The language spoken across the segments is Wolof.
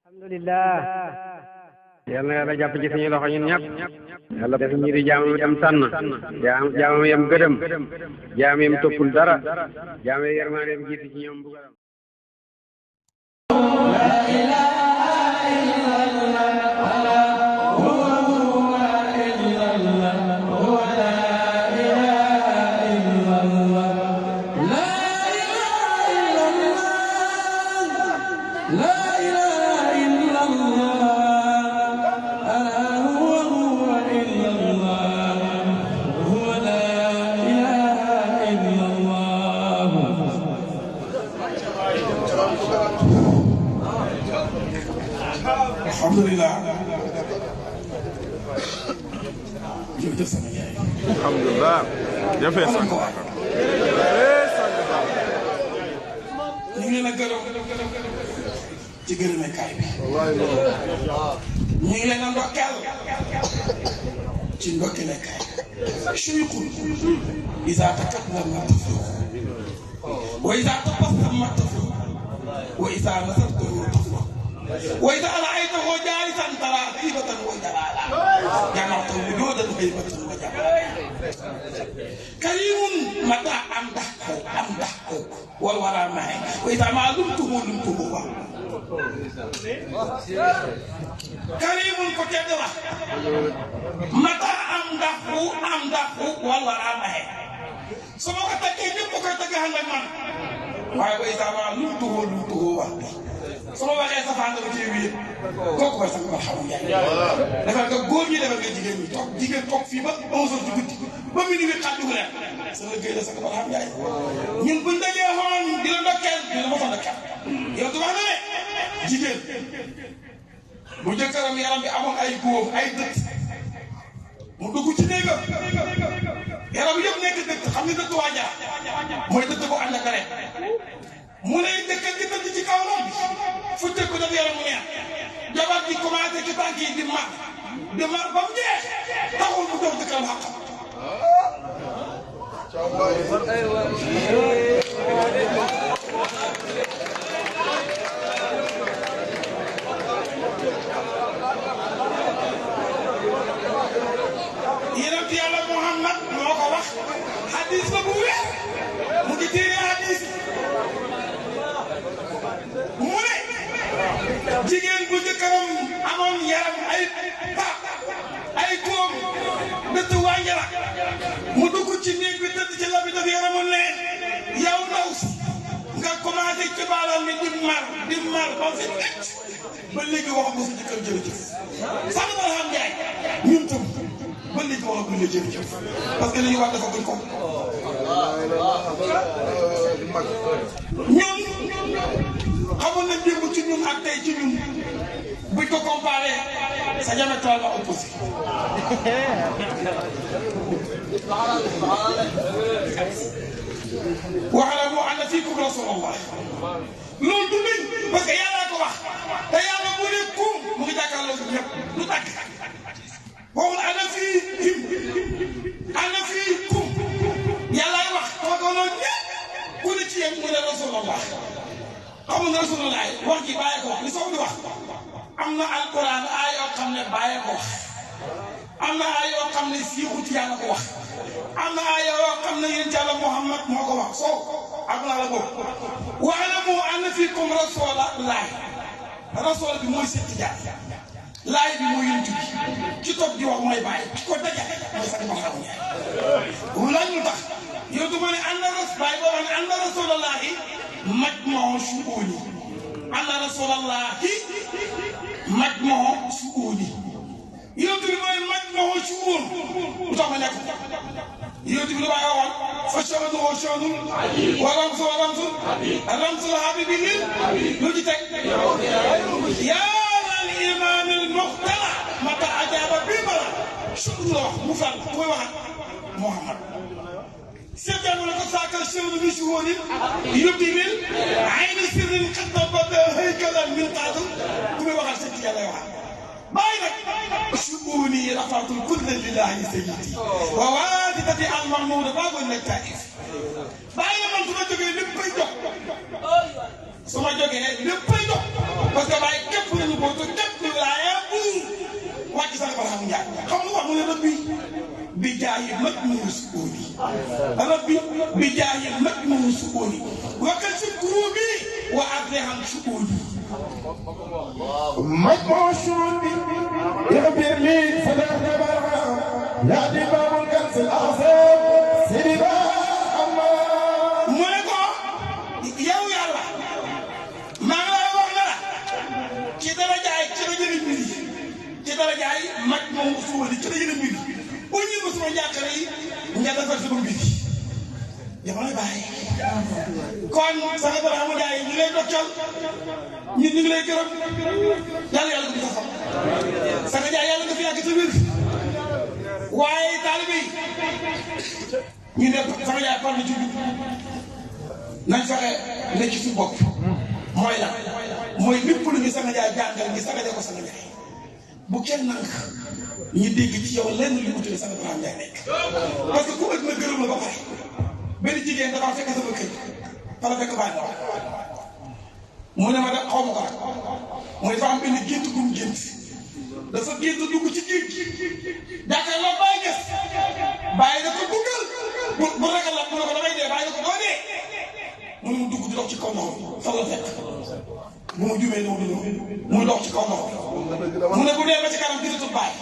alhamdulillah yal na yàlla jàpp ci suñu loxo ñun ñëpp yàlla def ñi di jaamam yam tànn jaamam yam gëdëm jaam yam toppul dara jaam yam yërmaande yam jiitu ci ñoom bugaram alhamdulillah jërëjëf sama yaay alhamdulillah jafee sang ñu ngi leen a gërëm ci gërëmekaay bi ñu ngi leen a ndokkeel ci ndokkelekaay cheikhul isa takallama taflu wa isa tabassama taflu wa isa nasartahu taflu وإذا رأيته جالسا ترى هيبة وجلالا جمعت وجودا هيبة وجلالا كريم متى أمدحه والورى معي وإذا ما لمته كريم كتدرة متى أمدحه والورى معي سمعت تكيني بكرة جهنم وإذا ما لمته وحدي sama waxee safaan dama cee wéet kooku mooy sama alhamdulilah defal nga góor ñi defal nga jigéen ñi toog jigéen toog fii ba 11h ci guddi ba minuit xaaj dugg leen sa liggéey la sa alhamdulilah ñun buñ dajee xoon di la ndokkeel di la mos a ndokkeel yow tu wax na ne jigéen bu jëkkëram yaram bi amoon ay góom ay dëtt mu dugg ci néegam yaram yëpp nekk dëtt xam nga dëtt waa jaar mooy dëtt bu ànd ak deret mu ne dëkkal di tëdd ci kaw lool fu tëkk daf yaram mu neex jabar di commencé ci tànk yi di mar ba mu jeex taxul mu jox dëkkal xaqam yonent Yàlla Muhammad moo ko wax hadis la bu wér mu ngi téere hadis mu ne jigéen bu jëkkëram amoon yaram ay paap ay góom dëtt wàññi la mu dugg ci néeg bi tëdd ci la bi daf yaramu ne yow ndaw si nga commencé ci baalam mi di mar ba fi tëj ba léegi wax ko sa jëkkër jërëjëf sax na xam njaay ñun tam ba léegi wax ko la jërëjëf parce que li ñu wax dafa gën ko ñun xamoon nañ démb ci ñun ak tey ci ñun buñ ko comparé sa diamétralement opposé wa'lamu anna fiikum rasulallah loolu du luñ parce que yàlla ko wax te yàlla bu ne kum mu ngi jàkkaarloo ñëpp lu tàgg waxul ana fiikum yàllaay wax dama ko loolu ñëpp ku ne ci yéen mu ne rasulallah xamul nga rasulullah wax ji bàyyi ko wax li soog di wax am na alquran ay yoo xam ne bàyyi ko wax am na ay yoo xam ne siixut yàlla ko wax am na ay yoo xam ne yéen Yàlla Muhammad moo ko wax soo ak naa la boobu wa'lamu anna fiikum rasulallah rasul bi mooy setti jaar laay bi mooy yëntu bi ci toog di wax mooy bàyyi ki ko dajale mooy sax ma xamu ñaay laaj lu tax yow du ma ne ànd bàyyi boo xam ne ànd rasulallahi majmuu shu'uuni anna rasulallahi majmuu shu'uuni yow tamit mooy majmuu shu'uun lu tax ma nekk yow tamit lu bàyyi waxoon fa sha'nuhu sha'nun wa ramsuhu ramsun ramsul habibi lu ci teg yaa lal imaam al muxtala mata ajaaba bil bala sha'nu la wax mu fal ku may waxat Muhammad سيدنا لك ساكر الشمس بشهور يبدي عين سر قد بدا هيكلا من قادم كم وقال سيدي يا الله باينك شؤوني رفعت الكل لله سيدي ووالدتي المغموره باب النتائج باين من سما جوغي لبي دوخ suma jógee léppay dox parce que bàyyi képp nañu boobu képp ku wilaaya bu wàcc sax Barham Ndiaye xam nga wax mu ne rabbi bi jaayi mag mu sukooni rabbi bi jaayi mag mu sukooni wakal si kurubi wa adrehan sukooni mag moo sukooni يغفر لي صدق برهام يا دمام الكنز الأعظم سيدي بحمد مولكو يا يلا ما لا ولا كده رجعي كده جري ci dara jaay mag moom suul ci la yëngu mbir bu ñu ko suma jàkkale yi nga defal sama mbir dama lay bàyyi kon sama Barham Ndiaye ñu lay dokkal ñun ñu ngi lay gërëm yàlla yàlla ko saxal sama jaay yàlla nga fi yàgg sa wér waaye taalibe yi ñu def sama jaay par na ci nañ fexe ne ci suñu bopp mooy la mooy lépp lu ñu sama jaay jàngal ñu sagale ko sama jaay bu kenn nag ñu dégg ci yow lenn li mu tudd sama Barham Ndiaye nekk parce que ku ëpp na gërëm la ba pare benn jigéen dafa fekk sama kër fa la fekk bàyyi mu ne ma da xaw ma ko rek mooy dafa am benn gént bu mu gént dafa gént dugg ci géej gi jàkkaar la bàyyi gës bàyyi da ko duggal bu ragal la mu ne ko damay dee bàyyi da ko doo dee mu ne mu dugg di dox ci kaw ndox fa la fekk bu mu jumee ñëw di ñëw muy dox ci kaw ndox mu ne bu dee ba ci kanam gisatul bàyyi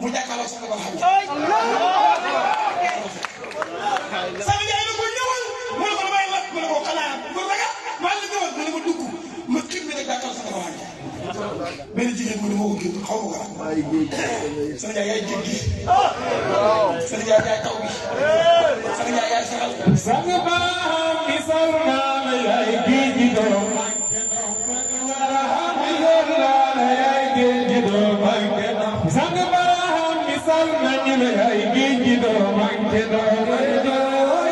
mu jàkkaarloo sama Barham Ndiaye sama jaay na ko ñëwal mu ne ko damay wax mu ne ko xanaa bu ragal maa ngi ñëwal mu ne ma dugg ma xib bi rek jàkkaarloo sama Barham Ndiaye benn jigéen mu ne moo ko gént xaw ma ko rek sama jaay yaay géej gi sama jaay yaay taw bi sama jaay yaay saxal sama Barham mi sal naa yaay géej gi doom sang Barham mi sal nañu la yaay géej gi doo manqué doo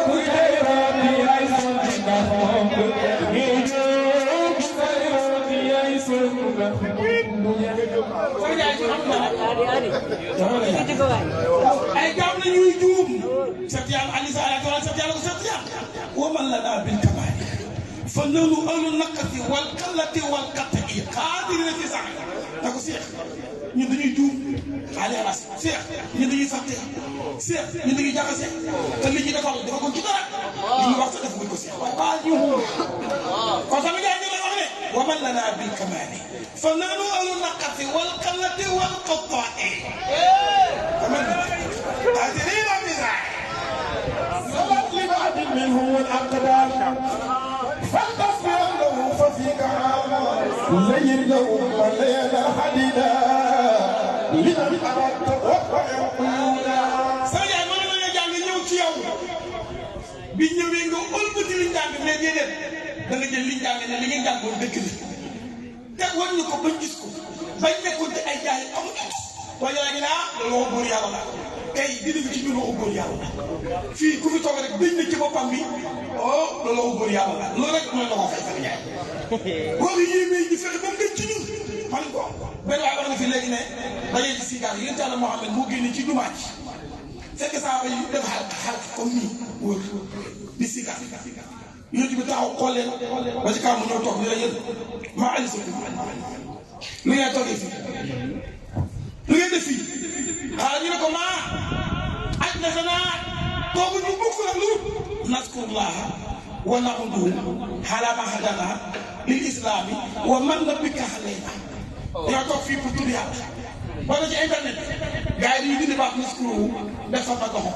ku xayraati yaay sonn ndax moom géej ku xayraati yaay sonn ndax ay jaam la ñuy juum sant yàlla ali sa ala taala sant yàlla ko sant yàlla wa man lana bil kamaali fa nanu alu naqati wal qallati wal qat'i qaadirina fi sax na ko seex ñun dañuy juum alias seex ñun dañuy fàtte seex ñun dañuy jaxase te li ñu defal dafa ko ci dara li ñu wax sax def ko seex waaye waa ñu kon sama jaay ñu lay wax ne wa man lana bil kamaali fa nanu alu naqati wal qallati wal qat'i kaman qaadirina fi sax salat li ba'd minhu wal aqdar فاغفر له ففيك زين له الليل الحديدا لمن أردت وقع قيودا سيدي ما لا جàng ñëw ci yow bi ñëwee nga ëlbati li jàng ne déedéet da nga jël li jàng ne li ngeen jàngoon dëgg la te wan ñu ko bañ gis ko bañ nekkoon ci ay jaay amul waaye yaa ngi ne loolu buur yàlla la tey dina ci ñun waxu góor yàlla fii ku fi toog rek dañ na ci boppam bi oh loolu waxu góor yàlla la loolu rek mooy la ko fay sama jaay góor yi yéemee ñu fexe ba mu gën ci ñun man ko benn waay wax na fi léegi ne dajee ci sigaar yéen Yàlla Muhammad moo génne ci jumaa ji fekk saa ba yi def xal comme nii wóor di sigaar yooyu bi taxaw xool leen ba ci kaw mu ñëw toog ñu la yéen maa ali sa lu ngeen toogee fii lu ngeen def fii xaaral ñu ne ko maa aj na sa naa toogu ñu bokk nag lu naskurullaha wa nahmaduhu ala ma hadana lil islami wa man la bika alayna ñoo toog fii pour tudd yàlla wala ci internet gars yi dañuy dindi baax naskuru def fa nag doxo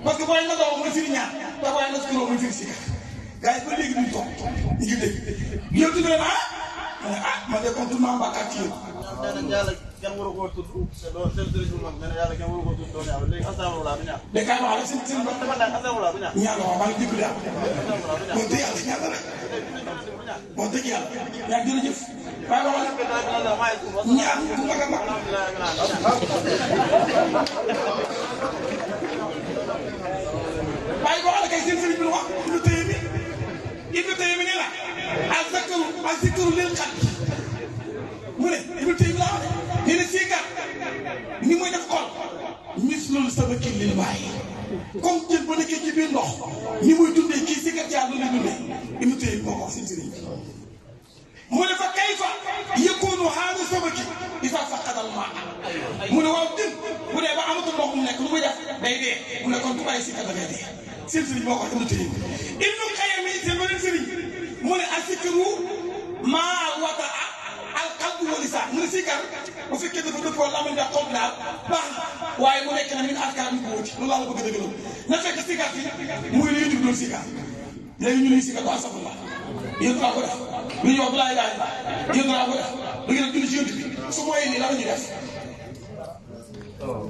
parce que booy nag doxo mooy firi ñaar te booy naskuru mooy firi si gars yi ba léegi duñ toog ñu ngi dégg yow tudd leen man de kon tudd maa mbàkkaat ci yéen kenn waru koo tudd te doo seen sëriñ bu mag nee na yàlla kenn waru koo tudd doon yàlla léegi astaghfirullah bi ñaan. mais kaay wax rek seen bopp dafa naan astaghfirullah bi ñaan. ñaan la wax maa ngi jégalu yàlla. bon dëgg yàlla ñaan la rek. bon dëgg yàlla. yaa ngi jërëjëf. waaye wax la ñaan bu mag a mag. waaye boo xam ne kay seen sëriñ bi wax Ibnu Taymi Ibnu Taymi ne la az-zikru lil qalbi mu ne Ibnu Taymi la wax nee na siikar ni muy def xol mislul sabaki lil maa'i comme jën ba nekkee ci biir ndox ni muy dundee kii siikar ci àdduna lay dundee Ibnu Taymi moo ko wax seen sëriñ bi mu ne fa kayfa yakunu haada sabaki dee mu ne kon ku bàyyi sikar da ngay dee seen sëriñ moo ko wax am na tëye Ibnu Qayyim yi seen beneen sëriñ mu ne asikaru maa wata alqalbu wa lisaan mu ne sikar bu fekkee dafa dëppoo lamañ da xol daal baax waaye mu nekk na min arkaan bi ko wóoti loolu laa la bëgg a dëggaloo na fekk sikar fi muy li ñu doon sikar léegi ñu ne sikar ba asafullah yéen daa ko def lu ñuy wax bu laay laay yéen daa ko def da ngeen julli ci yonent bi su mooy nii la ñuy def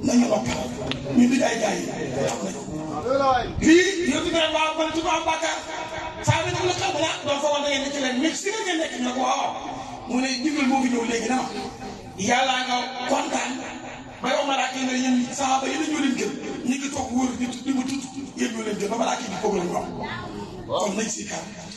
nañu noppi ñun duñ ay jaay yi xam nañu lii yonent bi waaw man tudd am bàkkaar saa bi nag la xam na doon fa war da ngeen nekk leen mais si nga ngeen nekk nag waaw mu ne Jibril moo fi ñëw léegi na ma yàlla nga kontaan ba yow malaaka yi ne yéen saxaaba yi dañoo leen gën ñi ngi toog wóor di ma tudd yéen ñoo leen gën ba malaaka yi di foog la ñu wax kon nañ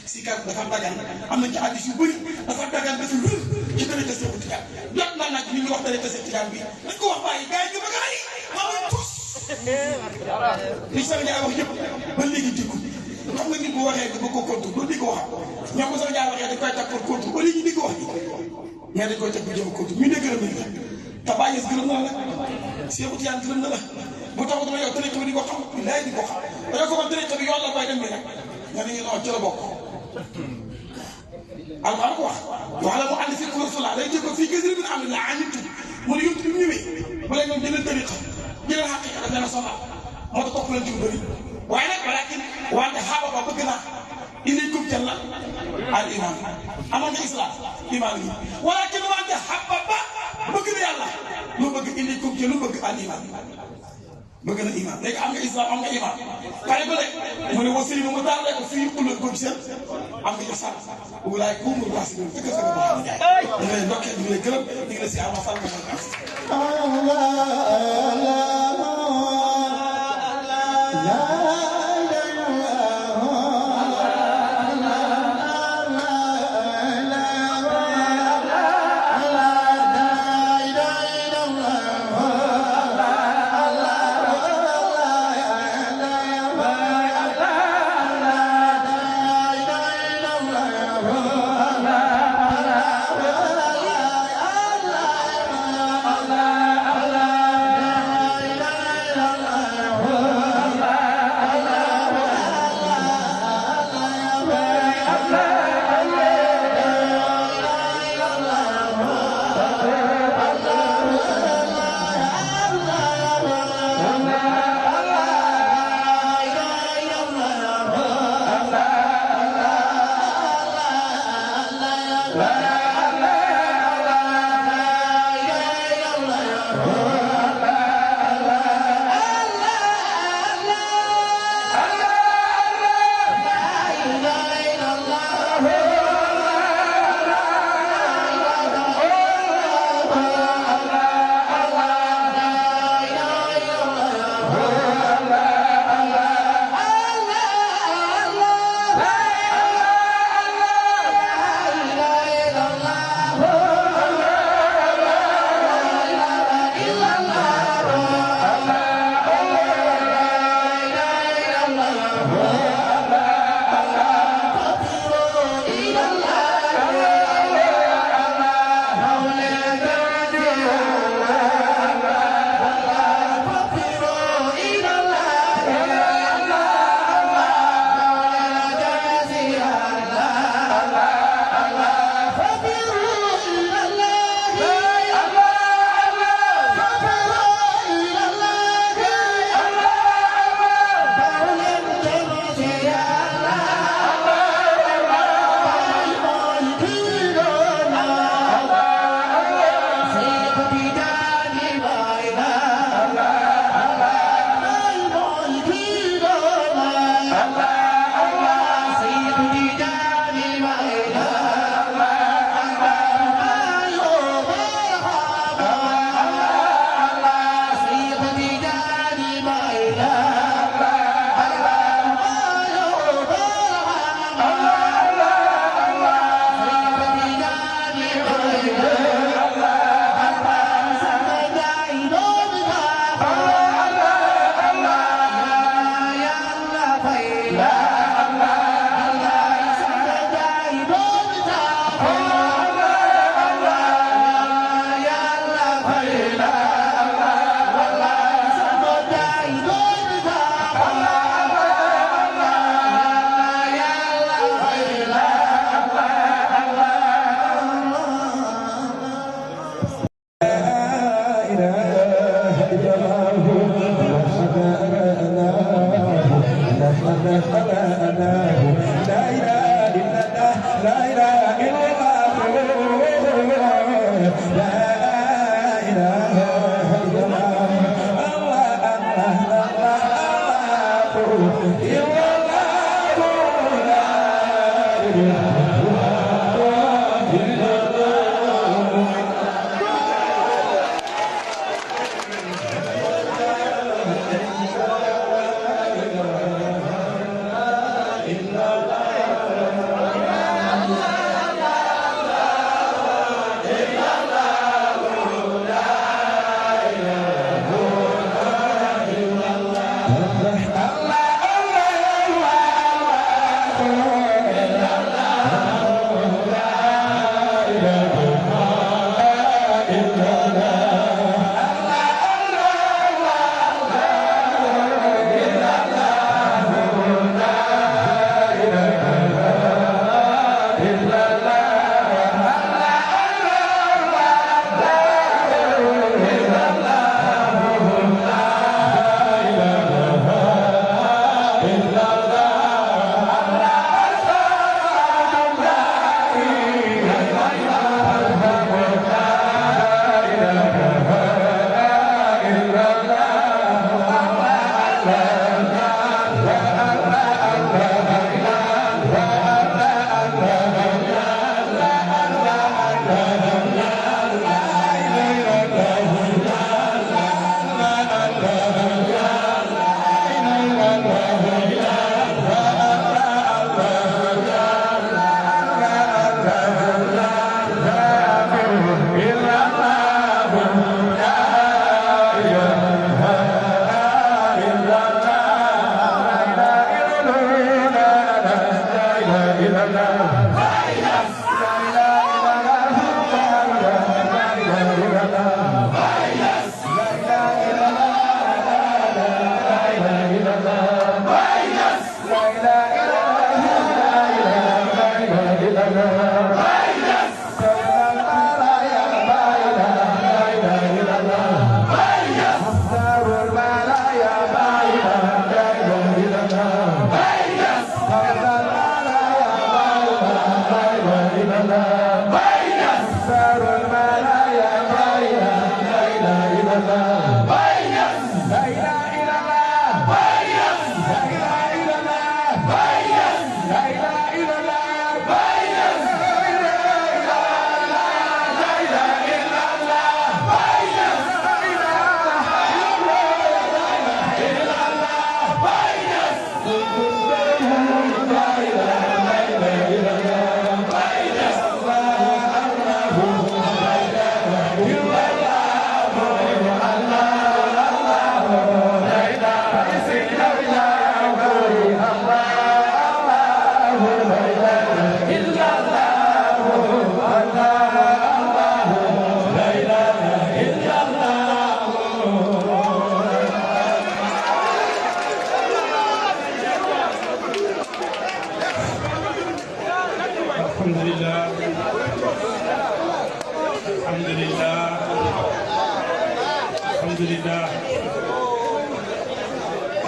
sikar dafa dagan am na ci hadiis yu bëri dafa dagan dafa wér ci tariqa Seexu Tijaan jot na nag ñu ngi wax tariqa Seexu Tijaan bi dañ ko wax bàyyi gars yi ñu bëgg a rey xamuñ tus li Sëriñ Njaay wax yëpp ba léegi déggu xam nga nit bu waxee ba ko kontu doo dégg wax ñoom bu Sëriñ Njaay waxee dañ koy teg pour kontu ba léegi dégg wax ji mais dañ koy teg bu jëm kontu ñu ne gërëm nañ la te bàyyi gërëm na la Seexu Tijaan gërëm na la bu tax dama yow tariqa bi di ko xam laay di ko xam dañoo ko man tariqa bi yoon la koy dem bi rek nga ne ñu non ci la bokk alquran ko wax wax la mu ànd fiikum rasulullah day jël ko fii gis bin am la anittum mu ne yonent bi mu ñëwee bu leen ñoom jëlee tariqa jëlee xaqiqa daf leen a sonal moo tax topp leen ci lu bëri waaye nag walakin wante xaaba ba bëgg naa ilaykum jalla al iman amoon na islam iman yi walakin wante xaaba ba bëgg na yàlla lu bëgg ilaykum jalla lu bëgg al iman bëgg na iman léegi am nga islam am nga iman pare ba léegi mu ne wasili mu daal rek fii xulal ko seen am nga jox sax walaay ku mu waasi ñu fekk fekk ba xam jaay ñu lay ndokkee ñu lay gërëm ñu ngi la si ama sal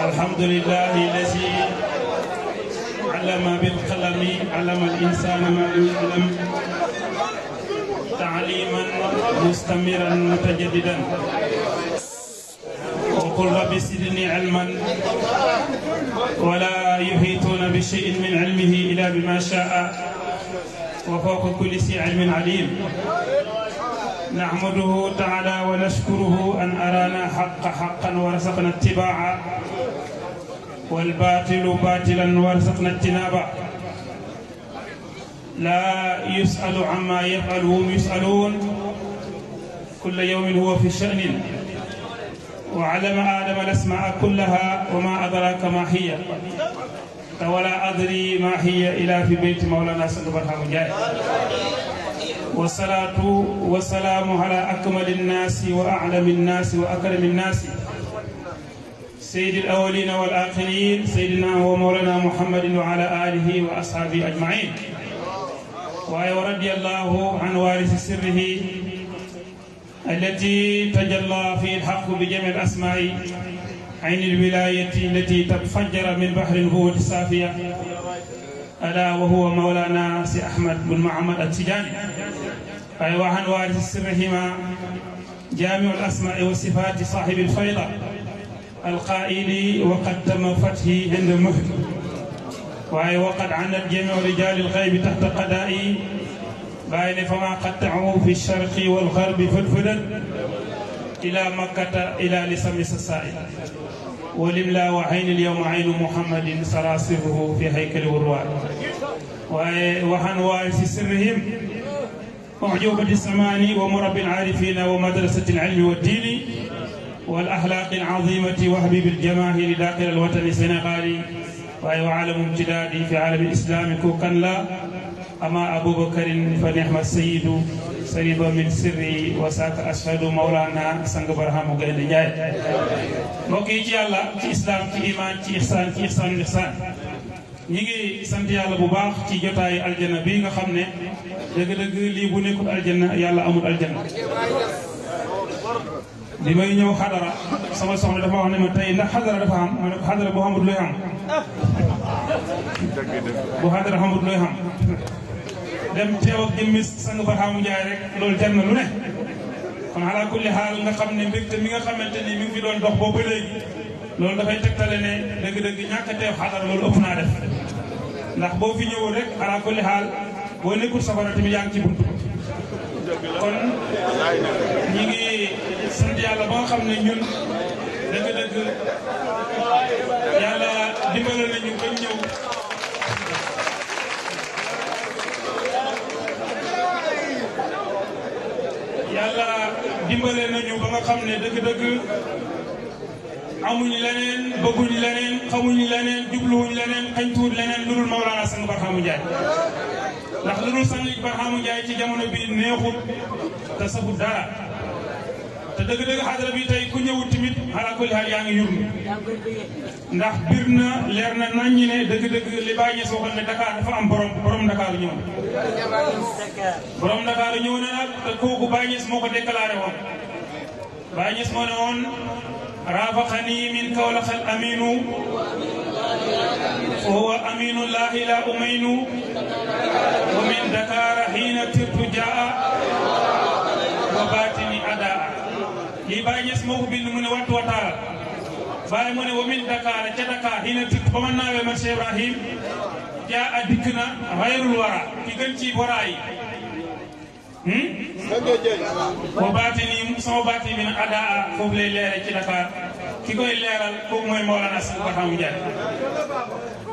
الحمد لله الذي علم بالقلم علم الإنسان ما لم يعلم تعليما مستمرا متجددا وقل رب زدني علما ولا يحيطون بشيء من علمه إلا بما شاء وفوق كل ذي علم عليم نحمده تعالى ونشكره أن أرانا حقا ورزقنا اتباعا والباطل باطلا ورزقنا اجتنابا لا يسأل عما يفعل وهم يسألون كل يوم هو في شأن وعلم آدم الأسماء كلها وما أدراك ما هي ولا أدري ما هي إلا في بيت مولانا سبحانه وتعالى والصلاة والسلام على أكمل الناس وأعلم الناس وأكرم الناس سيد الأولين والآخرين سيدنا ومولانا محمد وعلى آله وأصحابه أجمعين ورضي الله عن وارث سره التي تجلى في الحق بجميع الأسماء عين الولاية التي تتفجر من بحر الهود الصافية ألا وهو مولانا سي أحمد بن محمد التجاني وعن وارث سرهما جامع الأسماء والصفات صاحب الفيضة القائل وقد تم فتحي عند المهد وقد عنت جميع رجال الغيب تحت قدائي باين فما قطعوا في الشرق والغرب فدفدا إلى مكة إلى لسم السائل ولملا وعين اليوم عين محمد سراسره في هيكل والرواد وعن وارث سرهم أعجوبة الزمان ومرب العارفين ومدرسة العلم والدين والأخلاق العظيمة وحبيب الجماهير داخل الوطن السنغالي وعالم امتداد في عالم الإسلام كوكان لا أما أبو بكر فنعم السيد سريبا من سري وساك أشهد مولانا سنگ برهام غين جاي mbokk ci yàlla ci islam ci iman ci ihsan ñi ngi sant yàlla bu baax ci jotaay aljana bi nga xam ne dëgg-dëgg lii bu nekkul aljana yàlla amul aljana li may ñëw xadara sama soxna dafa wax ne ma tey ndax xadara dafa am ma ne ko xadara bu xamul looy xam bu xadara xamul looy xam dem teew ak jëmmi sang Barhaamu Njaay rek loolu jar na lu ne kon ala kulli xaal nga xam ne mbégte mi nga xamante ni mi ngi fi doon dox boobu ba léegi loolu dafay tegtale ne dëgg-dëgg ñàkk a teew xadara loolu ëpp naa def ndax boo fi ñëwul rek ala kulli xaal boo nekkul safara tamit yaa ngi ci buntu kon ñi ngi sant yàlla ba nga xam ne ñun dëgg-dëgg yàlla dimbale nañu bañ ñëw yàlla dimbale nañu ba nga xam ne dëgg-dëgg amuñu leneen bëgguñu leneen xamuñu leneen jubluwuñu leneen xañtuwuñu leneen lu dul Mawlana sang Barhaamu Njaay ndax lu dul sang Barhaamu Njaay ci jamono bi neexut te safut dara te dëgg-dëgg xadara bi tey ku ñëwut tamit ala kulli haal yaa ngi yurnu ndax bir na leer na naññi ne dëgg-dëgg li Baay Ñas waxoon ne Dakar dafa am borom Dakar ñëw borom Dakar ñëw na nag te kooku Baay Ñas moo ko déclaré woon Baay Ñas moo ne woon rafaqani min Kawlax al aminu fa huwa aminu llahi la umaynu wa min Dakar xiina tirtu jaa wa batini adaa lii Baay Ñas moo ko bind mu ne wattu wataala Baay mu ne wa min Dakar ca Dakar xiina tirtu ba ma naawee man Cheikh Ibrahim jaa a dikk na xayrul wara ki gën ci wara yi wa baatini sama baati bi nag adaa foofu lay leere ci Dakar ki koy leeral kooku mooy Mawlana Sëñ Barhaamu Njaay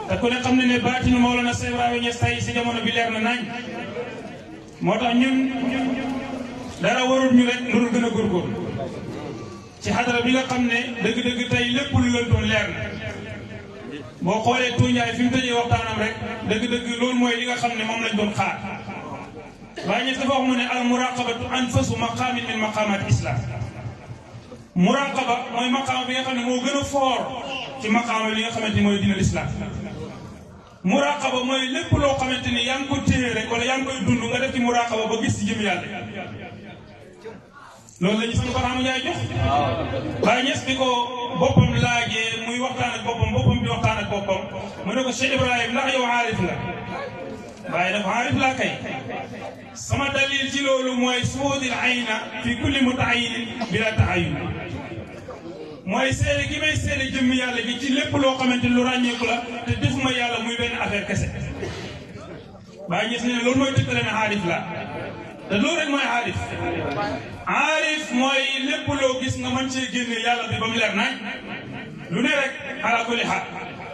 te ku ne xam ne ne baatinu Mawlana Sëñ Ibrahima Ñas tey si jamono bi leer na nañ moo tax ñun dara warul ñu rek lu dul gën a góorgóorlu ci xadara bi nga xam ne dëgg-dëgg tey lépp lu lëntoon leer na boo xoolee Tuunjaay fi mu tëjee waxtaanam rek dëgg-dëgg loolu mooy li nga xam ne moom lañ doon xaar Baay Ñas dafa wax mu ne al muraqabatu anfasu maqaamin min maqaamaati islam muraqaba mooy maqaama bi nga xam ne moo gën a foor ci maqaama li nga xamante ni mooy diina l'islam muraqaba mooy lépp loo xamante ni yaa ngi ko téye rek wala yaa ngi koy dund nga def ci muraqaba ba gis ci jëm yàlla loolu la ñu sama Barhaamu Njaay jox Baay Ñas bi ko boppam laajee muy waxtaan ak boppam di waxtaan ak boppam mu ne ko Cheikh Ibrahim ndax yow aarif la waaye dafa aarif laa kay sama dalil ci loolu mooy suudil ayna fi kulli mutaayinin bila taayun mooy seede gi may seede jëmm yàlla gi ci lépp loo xamante lu ràññeeku la te defuma yàlla muy benn affaire kese Baay Ñas ne loolu mooy tëkkale ne aarif la te loolu rek mooy aarif mooy lépp loo gis nga mën cee génne yàlla bi ba mu leer nañ lu ne rek ala kulli xaal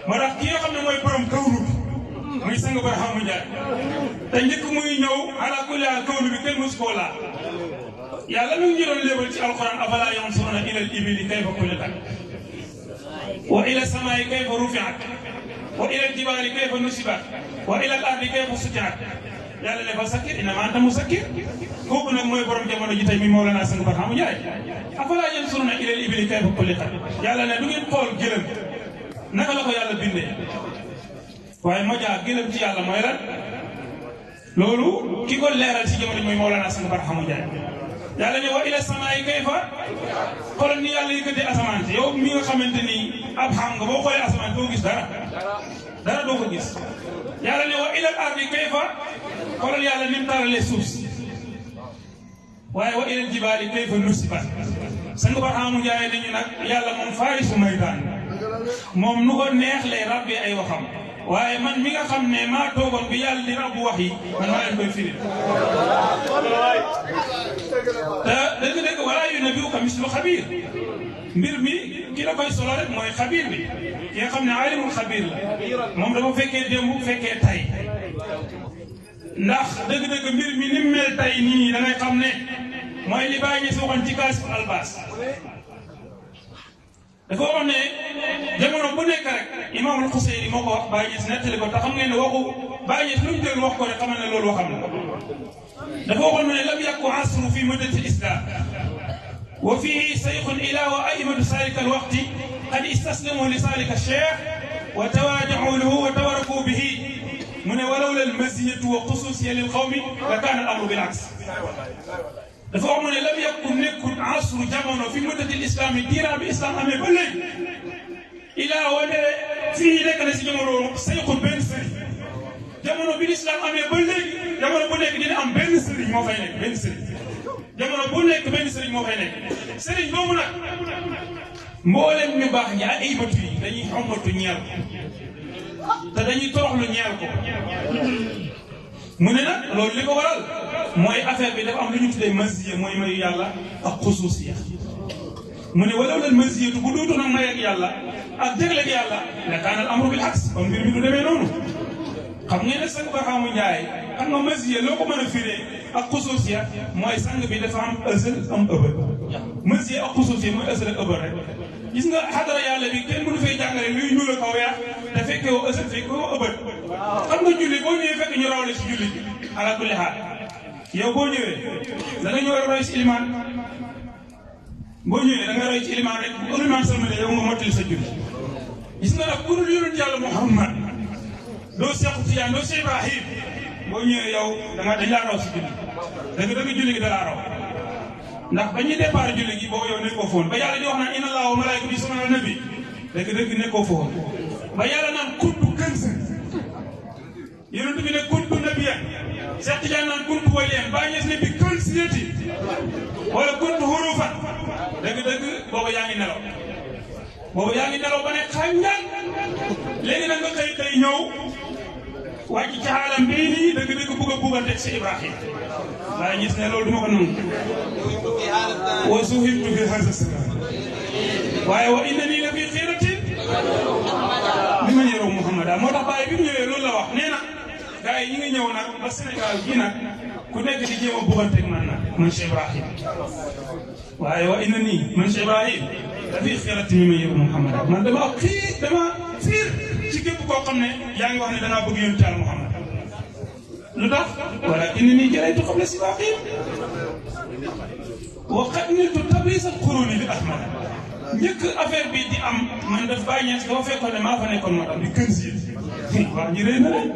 moo tax ki nga xam ne mooy borom kawnu bi muy sang Barhaamu Njaay te njëkk muy ñëw ala kulli xaal kawnu bi kenn mosu koo laal yàlla mi ngi ñu doon léebal ci alquran afalaa yanzuruna ila al ibili kayfa xuliqat wa ila samaa'i kayfa rufi'at wa ila al jibaali kayfa nusibat wa ila al ardi kayfa sutihat yàlla ne fa sakkir innamaa anta muzakkir kooku nag mooy borom jamono ji tey mi Mawlana sang Barhaamu Njaay afalaa yanzuruna ila al ibili kayfa xuliqat yàlla ne du ngeen xool gëlëm naka la ko yàlla bindee waaye ma jaa gëlëm ci yàlla mooy lan loolu ki ko leeral ci jamono ji mooy Mawlana sang Barhaamu Njaay yàlla ne wa ila samaa'i kayfa xoolal ni yàlla yëkkatee asamaan si yow mi nga xamante ni ab xam nga boo xoolee asamaan doo gis dara doo ko gis yàlla ne wa ila ardi kayfa xoolal yàlla ni mu taralee suuf si waaye wa ila jibaali kayfa nusibat sang Barhaamu Njaay nañu nag yàlla moom faarisu maytaan moom nu ko neex lay rabbee ay waxam waaye man mi nga xam ne maa toogoon bi yàlla di rabbu wax yi man maa leen koy firi te dëgg-dëgg walaa yunabbi'uka mislu xabiir mbir mi ki la koy solo rek mooy xabiir bi ki nga xam ne aalimul xabiir la moom dafa fekkee démb fekkee tay ndax dëgg-dëgg mbir mi ni mu mel tay nii da ngay xam ne mooy li Baay Ñas waxoon ci kaas albaas dafa wax ne jamono bu nekk rek imaamul Xuseyri moo ko wax Baay Ñas nettali ko te xam ngeen ne waxu Baay Ñas lu mu jël wax ko rek xamal ne loolu waxam la dafa waxoon ne lam yakku asru fi muddati l-islam wa fihi sayxun ila wa aimatu salika alwaqti qad istaslamu li salika cheikh wa tawaadau lahu wa tawaraku bihi mu ne walawla almaziyatu wa xususiya lil qawmi la kaana al amru bil aks dafa wax mu ne lam yakku nekkul asru jamono fi muddati l-islam yi diiraa bi islam amee ba léegi ilaa wane fii nekk na si jamono sayxun benn sëriñ jamono bi l'islam amee ba léegi jamono bu nekk dina am benn sëriñ moo fay nekk benn sëriñ jamono bu nekk benn sëriñ moo fay nekk sëriñ boobu nag mboolem ñu baax ñi ay aybatu yi dañuy xamatu ñeel ko te dañuy toroxlu ñeel ko mu ne nag loolu li ko waral mooy affaire bi dafa am lu ñu tuddee maziya mooy mayu yàlla ak xusuusiya mu ne walaw lal maziyatu bu duutu nag may ak yàlla ak jégleeg yàlla la kaana al amru bil aks kon mbir mi du demee noonu xam ngeen ne sang Barhaamu Njaay xam nga maziya loo ko mën a firee ak xusuusiya mooy sang bi dafa am ësël am ëbët maziya ak xusuusiya mooy ësël ak ëbët rek gis nga xadara yàlla bi kenn mënu fay jàngale luy ñuul ak weex te fekkee woo ësël fekkee woo ëbët xam nga julli boo ñëwee fekk ñu rawale si julli bi ala kulli xaal yow boo ñëwee da nga ñëw roy si ilimaan boo ñëwee da nga roy ci ilimaan rek bu ilimaan salmale yow nga mottali sa julli gis nga nag ku dul yonent yàlla Muhammad doo Seex Tijaan doo Seex Ibrahim boo ñëwee yow dañ laa raw si julli dëgg julli gi da laa raw ndax ba ñuy départ julli gi boobu yow nekkoo foon ba yàlla di wax naan inna Allaaha wa malaa'ikatahu yusalluuna ala nabi dëgg nekkoo foon ba yàlla naan kuntu kanzan yonent bi ne kuntu nabiyyan Seex Tijaan naan kuntu waliyan Baay Ñas ne bi kanziyati wala kuntu hurufan dëgg boobu yaa ngi nelaw ba ne xànjang léegi nag nga xëy ñëw wàcc ci xaalam bii nii dëgg bugg a buggante si Ibrahim Baay Ñas ne loolu duma ko nangu wa suhibtu fi haza zaman waaye wa innani la fi xiiratin li ma yëroo Muhammad moo tax Baay bi mu ñëwee loolu la wax nee na gars yi ñi ngi ñëw nag ba Sénégal gii nag ku nekk di jéem a bugganteeg man Cheikh Ibrahim waaye wa innani man Cheikh Ibrahim la fi xiiratin li ma yëroo Muhammad man dama fiir ci képp koo xam ne yaa ngi wax ne da ngaa bëgg yonent Yàlla Muhammad lu tax walakinnii jaraytu qabla sibaaqihim wa qad niltu tabriisa al-quruuni bi Ahmad njëkk affaire bi di am man daf Baay Ñas dafa fekkoon ne maa fa nekkoon moo tax di kën si wax ji rëy na leen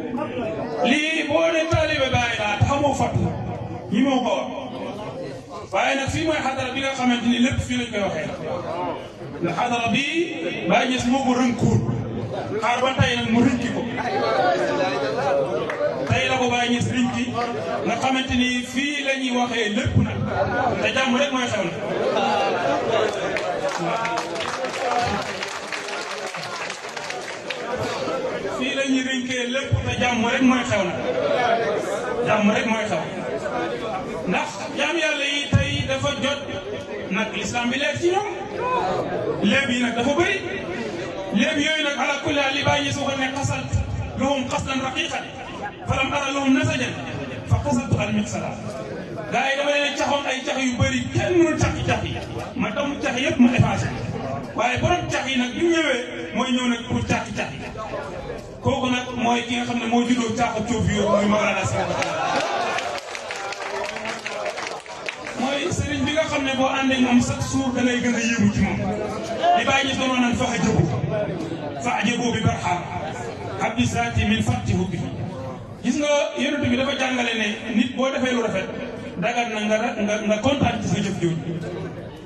lii boo ne taalibe Baay laa te xamoo fàttu ñi moo ko wax waaye nag fii mooy xadara bi nga xamante ni lépp fii lañ koy waxee nga xadara bi Baye Niass moo ko rënkuur xaar ba tey nag mu rënki ko tey la ko Baye Niass rënki nga xamante ni fii la ñuy waxee lépp nag te jàmm rek mooy xew na fii la ñuy rënkee lépp te jàmm rek mooy xew na jàmm rek mooy xew ndax jaam yàlla yi tey dafa jot nag l'islam bi leer ci ñoom léeb yi nag dafa bëri léeb yooyu nag ala kulli haal li Baye Niass waxoon ne xasalt lahum xaslan raqiqan falam ara lahum nasajan fa xasaltu al miqsala gars yi dama leen caxoon ay cax yu bëri kenn mënul cax yi ma damm cax yëpp ma effacé waaye borom cax yi nag bi mu ñëwee mooy ñëw nag pour cax yi kooku nag mooy ki nga xam ne moo juddoo caaxu coof yooyu muy Mawlana mooy sëriñ bi nga xam ne boo àndee moom chaque jour da ngay gën a yéemu ci moom li Baye Niass doon naan fa ajabu bi barxaam abdi saati min fattihu bi gis nga yonent bi dafa jàngale ne nit boo defee lu rafet dagat na nga kontaan ci sa jëf jooju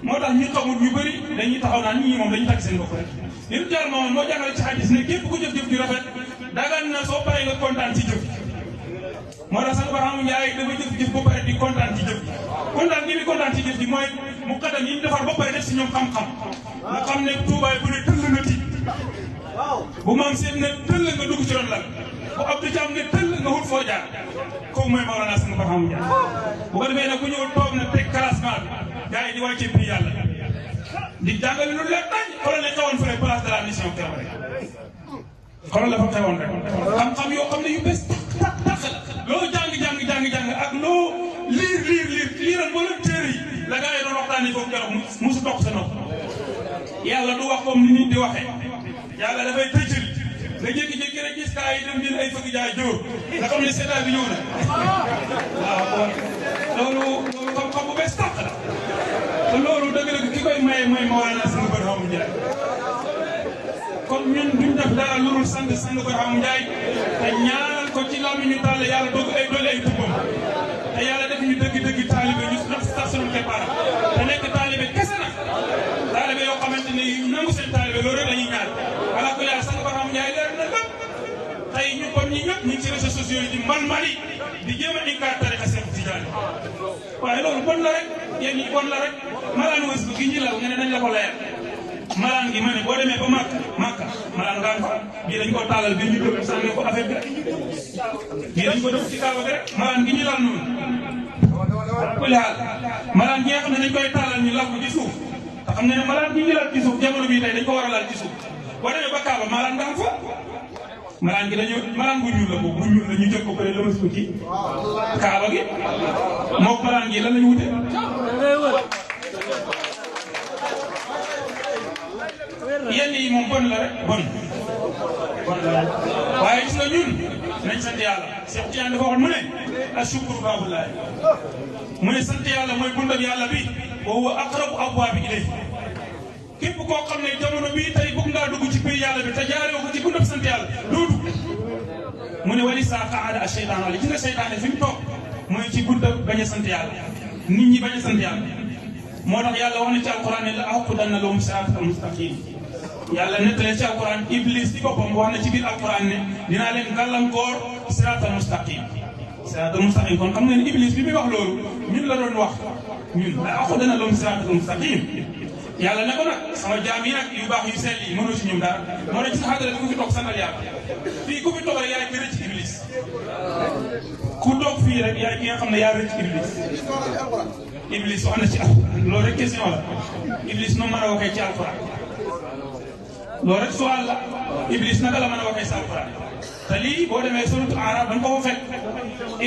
moo tax ñu xamul ñu bëri dañuy taxaw naan ñii moom dañuy tàgg seen bopp rek yéen jaar moom moo jàngale ci hadis ne képp ku jëf-jëf ju rafet dagat na soo paree nga kontaan ci jëf moo tax sax Barhaamu Njaay dafa jëf-jëf ba pare di kontaan ci jëf ji kontaan gi bi kontaan ci jëf ji mooy mu xaddam yi ñu defar ba pare def si ñoom xam-xam nga xam ne tuubaay bu ne tëll nga tiit bu maam seet ne tëll nga dugg ci ron lal bu Abdou Thiam ne tëll nga wut foo jaar kooku mooy Mawlana Sang Barhaamu Njaay bu ko defee nag ku ñëw toog na teg classement bi gars yi di wàccee prix yàlla di jàngale lu leer dañ xoolal ne xewoon fële place de la mission keroog rek xoolal la fa xewoon rek xam-xam yoo xam ne yu bees tax loo jàng ak loo liiral mboolem téere yi la gars yi doon waxtaanee foofu keroog musu toog sa nopp yàlla du wax comme ni nit di waxee yàlla dafay tëjël nga jékki-jékki rek gis kaa yi dem jël ay fëgg jaay jóor nga xam ne seetaan bi ñëw na waaw loolu xam-xam bu bees tax la te loolu dëgg-dëgg ki koy maye mooy Mawlana Sang Barhaamu Njaay kon ñun duñ def dara lu dul sant Sang Barhaamu Njaay te ñaanal ko ci làmmiñu Talla yàlla doog ay doole ay tubbam te yàlla def ñu dëgg-dëgg taalibe ñu sax sunu keppaara te nekk taalibe kese nag taalibe yoo xamante ne nangu seen taalibe loolu rek la ñuy ñaan ala ko yàlla Sang Barhaamu Njaay leer na lépp tey ñu kon ñi ñëpp ñu ngi ci réseaux sociaux yi di mali di jéem a inkaar tariqa Seex Tijaan waaye loolu bon la rek yéen ñi bon la rek malaan wës gi ñu law nga ne nañ la ko leer malaan gi ma ne boo demee ba Makka malaan ngaan fa bii dañ ko taalal bi ñu dëpp sànni ko affaire bi rek bii dañ ko def ci kaaba gi rek malaan gi ñu lal noonu kulli haal malaan gi nga xam ne dañ koy taalal ñu lal ko ci suuf te xam ne ne malaan gi ñu lal ci suuf jamono bii tey dañ ko war a lal ci suuf boo demee ba kaaba malaan ngaan fa malaan gi dañu malaan bu ñuul la boobu bu ñuul la ñu jël ko pare lëmas ko ci kaaba gi mook malaan gi lan lañu wute yenn yi moom bon la rek bon la rek waaye gis nga ñun nañ sant yàlla Cheikh Tidiane dafa waxoon mu ne ashukru baabullah mu ne sant yàlla mooy bundab yàlla bi wa huwa aqrabu abwaabi ilayhi képp koo xam ne jamono bii tey bëgg ngaa dugg ci biir yàlla bi te jaaree ko ci bundab sant yàlla doo dugg mu ne wali saa qaada ash-shaytaan wala gis nga seytaane fi mu toog mooy ci bundab bañ a sant yàlla nit ñi bañ a sant yàlla moo tax yàlla wax na ci alquran ne la aqudanna lahum siraatal mustaqim yàlla nettalee ci alquran iblis ci boppam wax na ci biir alquran ne dinaa leen gàllankoor siraatal mustaqim kon xam nga ne iblis bi muy wax loolu ñun la doon wax ñun la aqudanna lahum siraatal mustaqim yàlla ne ko nag sama jaam yi nag yu baax yu sell yi mënoo ci ñoom dara moo tax ci xadara bi ku fi toog santal yàlla fii ku fi toog rek yaay ki rëcc iblis ku toog fii rek yaay ki nga xam ne yaa rëcc iblis iblis wax na ci alquran loolu rek question la iblis noonu mën a waxee ci alquran loolu rek suwaal la iblis naka la mën a waxee ci alquran te lii boo demee suratul Araf da nga ko fa fekk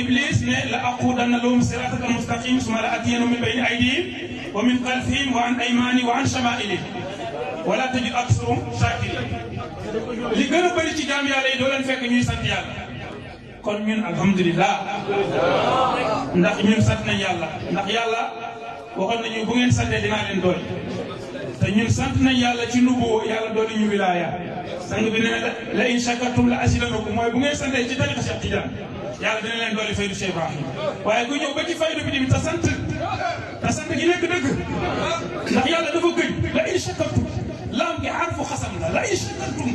iblis ne la aqudanna lahum siratal mustaqim summa la atiyannahum min bayni aydihim wa min xalfihim wa an aymanihim wa an shamaa'ilihim wala tajid aksarahum shakirin li gën a bëri ci jaam yàlla yi doo leen fekk ñuy sant yàlla kon ñun alhamdulilah ndax ñun sant nañ yàlla ndax yàlla waxoon nañu bu ngeen santee dinaa leen doole te ñun sant nañ yàlla ci nubuwwa yàlla doole ñu wilaaya sang bi nee na la in shakartum la azidannakum mooy bu ngeen santee ci tariqa Cheikh Tidiane yàlla dina leen doole faydu Cheikh Ibrahim waaye ku ñëw ba ci faydu bi tamit te te sant gi nekk dëgg ndax yàlla dafa gëj la in shakartum laam gi xarfu xasam la in shakartum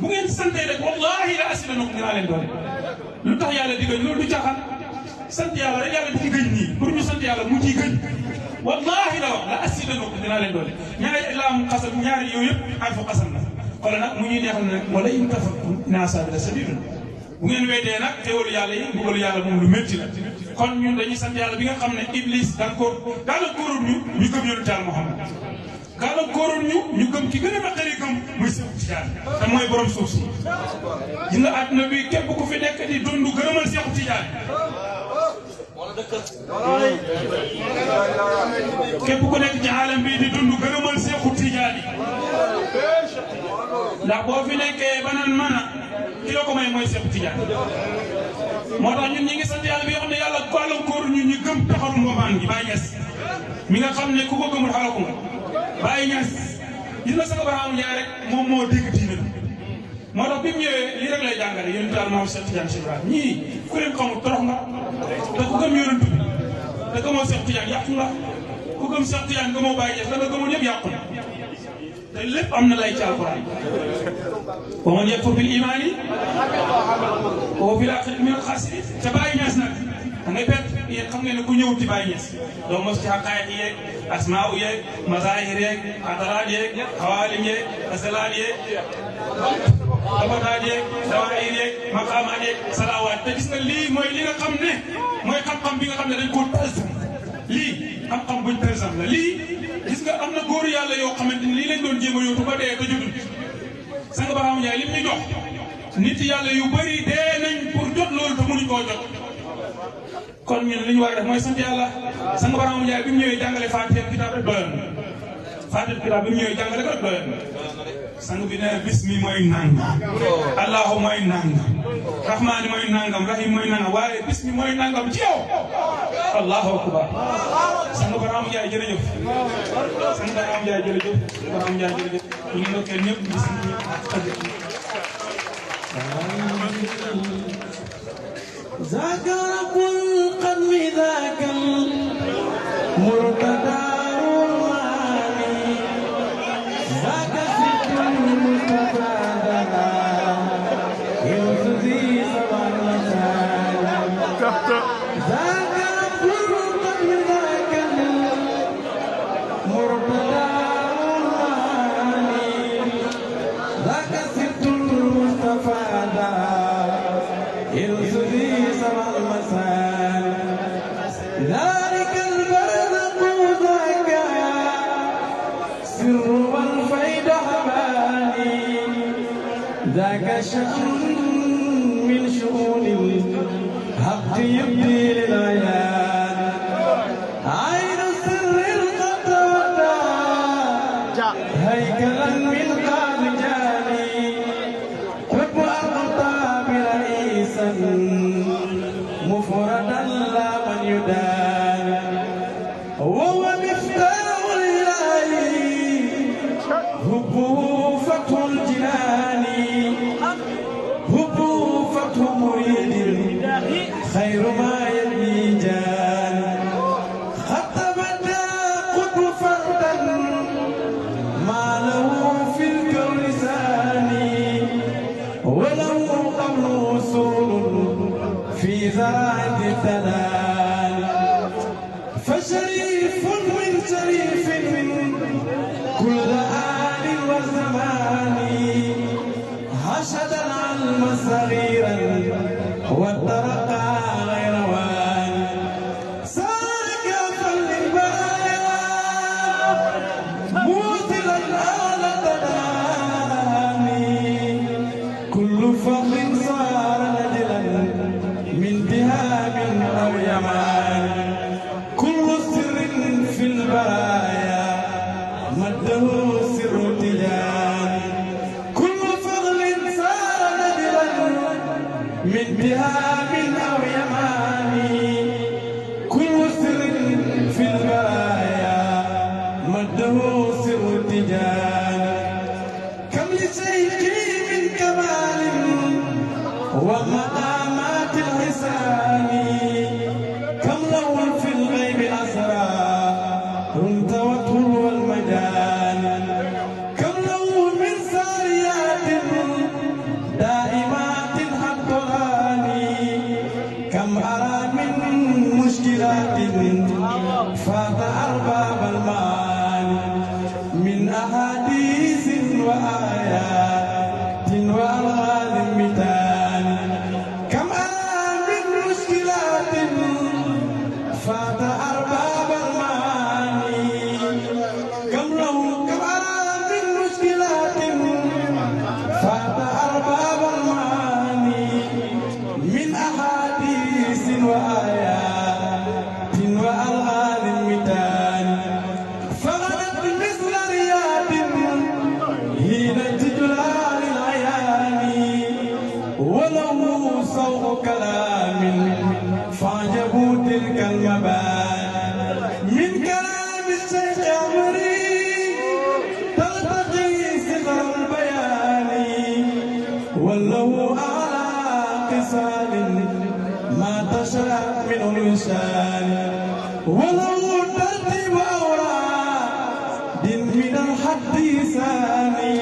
bu ngeen santee rek wallahi la asidanakum dinaa leen doole lu tax yàlla di gëj loolu du caaxaan sant yàlla rek yàlla di ci gëj nii pour ñu sant yàlla mu ciy gëj wallahi la wax la asidanakum dinaa leen doole ñaari laam xasam ñaari yooyu yëpp xarfu xasam la xoolal nag mu ñuy neexal nag wala in kafartum inna azabi la sadidun bu ngeen weddee nag teewul yàlla yi mbugalu yàlla moom lu métti la kon ñun dañuy sant yàlla bi nga xam ne Iblis gàllankoorul ñu gëm yonent Yàlla Muhammad gàllankoorul ñu gëm ki gën a naqari gëm muy Seex Tijaan te mooy borom suuf si gis nga àdduna bi képp ku fi nekk di dund gërëmal Seex Tijaan képp ku nekk ci alam bi di dund gërëmal Seex Tijaan yi ndax boo fi nekkee ba naan mana ki la ko may mooy Seex Tijaan moo tax ñun ñi ngi sant yàlla bi nga xam ne yàlla gàllankoor ñu gëm taxaru mbobaan gi Baye Niass mi nga xam ne ku ko gëmul xalaku nga Baye Niass gis nga Sanga Barham Ndiaye rek moom moo dégg diina moo tax bi mu ñëwee lii rek lay jàngale yonent Yàlla moom Seex Tijaan Cheikh Ibrahima ñii ku leen xamul torox nga te ku gëm yonent bi te gëmoo Seex Tijaan yàqu nga ku gëm Seex Tijaan gëmoo Baye Niass la nga gëmoon yëpp yàqu na te lépp am na lay ci alquran wa man yakfur bil imaani wa huwa fil aaxirati minal xaasiriin te Baye Niass nag da ngay perte yéen xam ngeen ne ku ñëwut ci Baye Niass doo mos ci xaqaayiq yeeg asmaa yeeg mazaahir yeeg xadaraat yeeg xawaalim yeeg asalaat yeeg abadaat yeeg dawaayir yeeg maqaamaat yeeg salaawaat te gis nga lii mooy li nga xam ne mooy xam-xam bi nga xam ne dañ koo tësam lii xam-xam buñ tësam la lii gis nga am na góor yàlla yoo xamante ni lii lañ doon jéem a yóotu ba dee te jotul Sanga Barham Ndiaye lim ñu jox nit yàlla yu bëri dee nañ pour jot loolu te mënuñ koo jot kon ñun li ñu war a def mooy sant yàlla Sanga Barham Ndiaye bi mu ñëwee jàngale Faatiha kitaab rek doyoon Faatiha kitaab bi mu ñëwee jàngale ko rek doyoon sang bi ne bismi mooy nangam allahu mooy nangam rahmaani mooy nangam rahim mooy nangam waaye bismi mooy nangam ci yow allahu akbar Sanga Barham Ndiaye jërëjëf Sanga Barham Ndiaye jërëjëf Barham Ndiaye jërëjëf ñu ngi ndokkeel ñëpp di sant ñëpp ذاك رب القدم ذاك المرتدى والماني ذاك ست المصطفى يرتدي سبع المثال ذاك رب القدم ذاك المرتدى والماني ذاك ست المصطفى يرتدي سبع المثال ذلك البرزق ذاك سر والفيد حباني ذاك شأن من شؤون الحق يبدي للعيان عين سر القطادة هيكلا من قاد جاني حب أقطاب رئيسا مفردا لا من يدان وهو مفتاح الإله حبه فتح الجنان حبه فتح مريد خير ما يبني جان خطب قطب فردا ما له في الكون ثاني ولو قبل وصول في زراعة الدلال فشريف من شريف كل آل وزمان حشد العلم صغيرا وترقى غير وان سالك فالبرايا موصلا آل تداني كل فخر صار نجلا من ذهاب أو يمان كل سر في البرايا مده سر تجان كل فضل صار نجلا من ذهاب أو يمان كل سر في البرايا مده سر تجان كم لشيخي من كمال ومقامات الحسان كم له في الغيب أسرى والطول والمجال كم له من ساريات دائمات حطلاني كم أرى من مشكلات فات أرباب المال من أحاديث وآيات وألغاز مثال كم أرى من مشكلات فات أرباب المعاني كم أرى من مشكلات فات أرباب المعاني من أحاديث وآيات وألغاز مثال فغدت مثل رياض حين تجلى للعيان ولو صوت كلام فعجبوا تلك المبان من كلام الشيخ عمري تلتقي صغر البيان ولو أعلى قصال ما تشرع منه الإنسان ولو ترتيب أوراق من الحد ثاني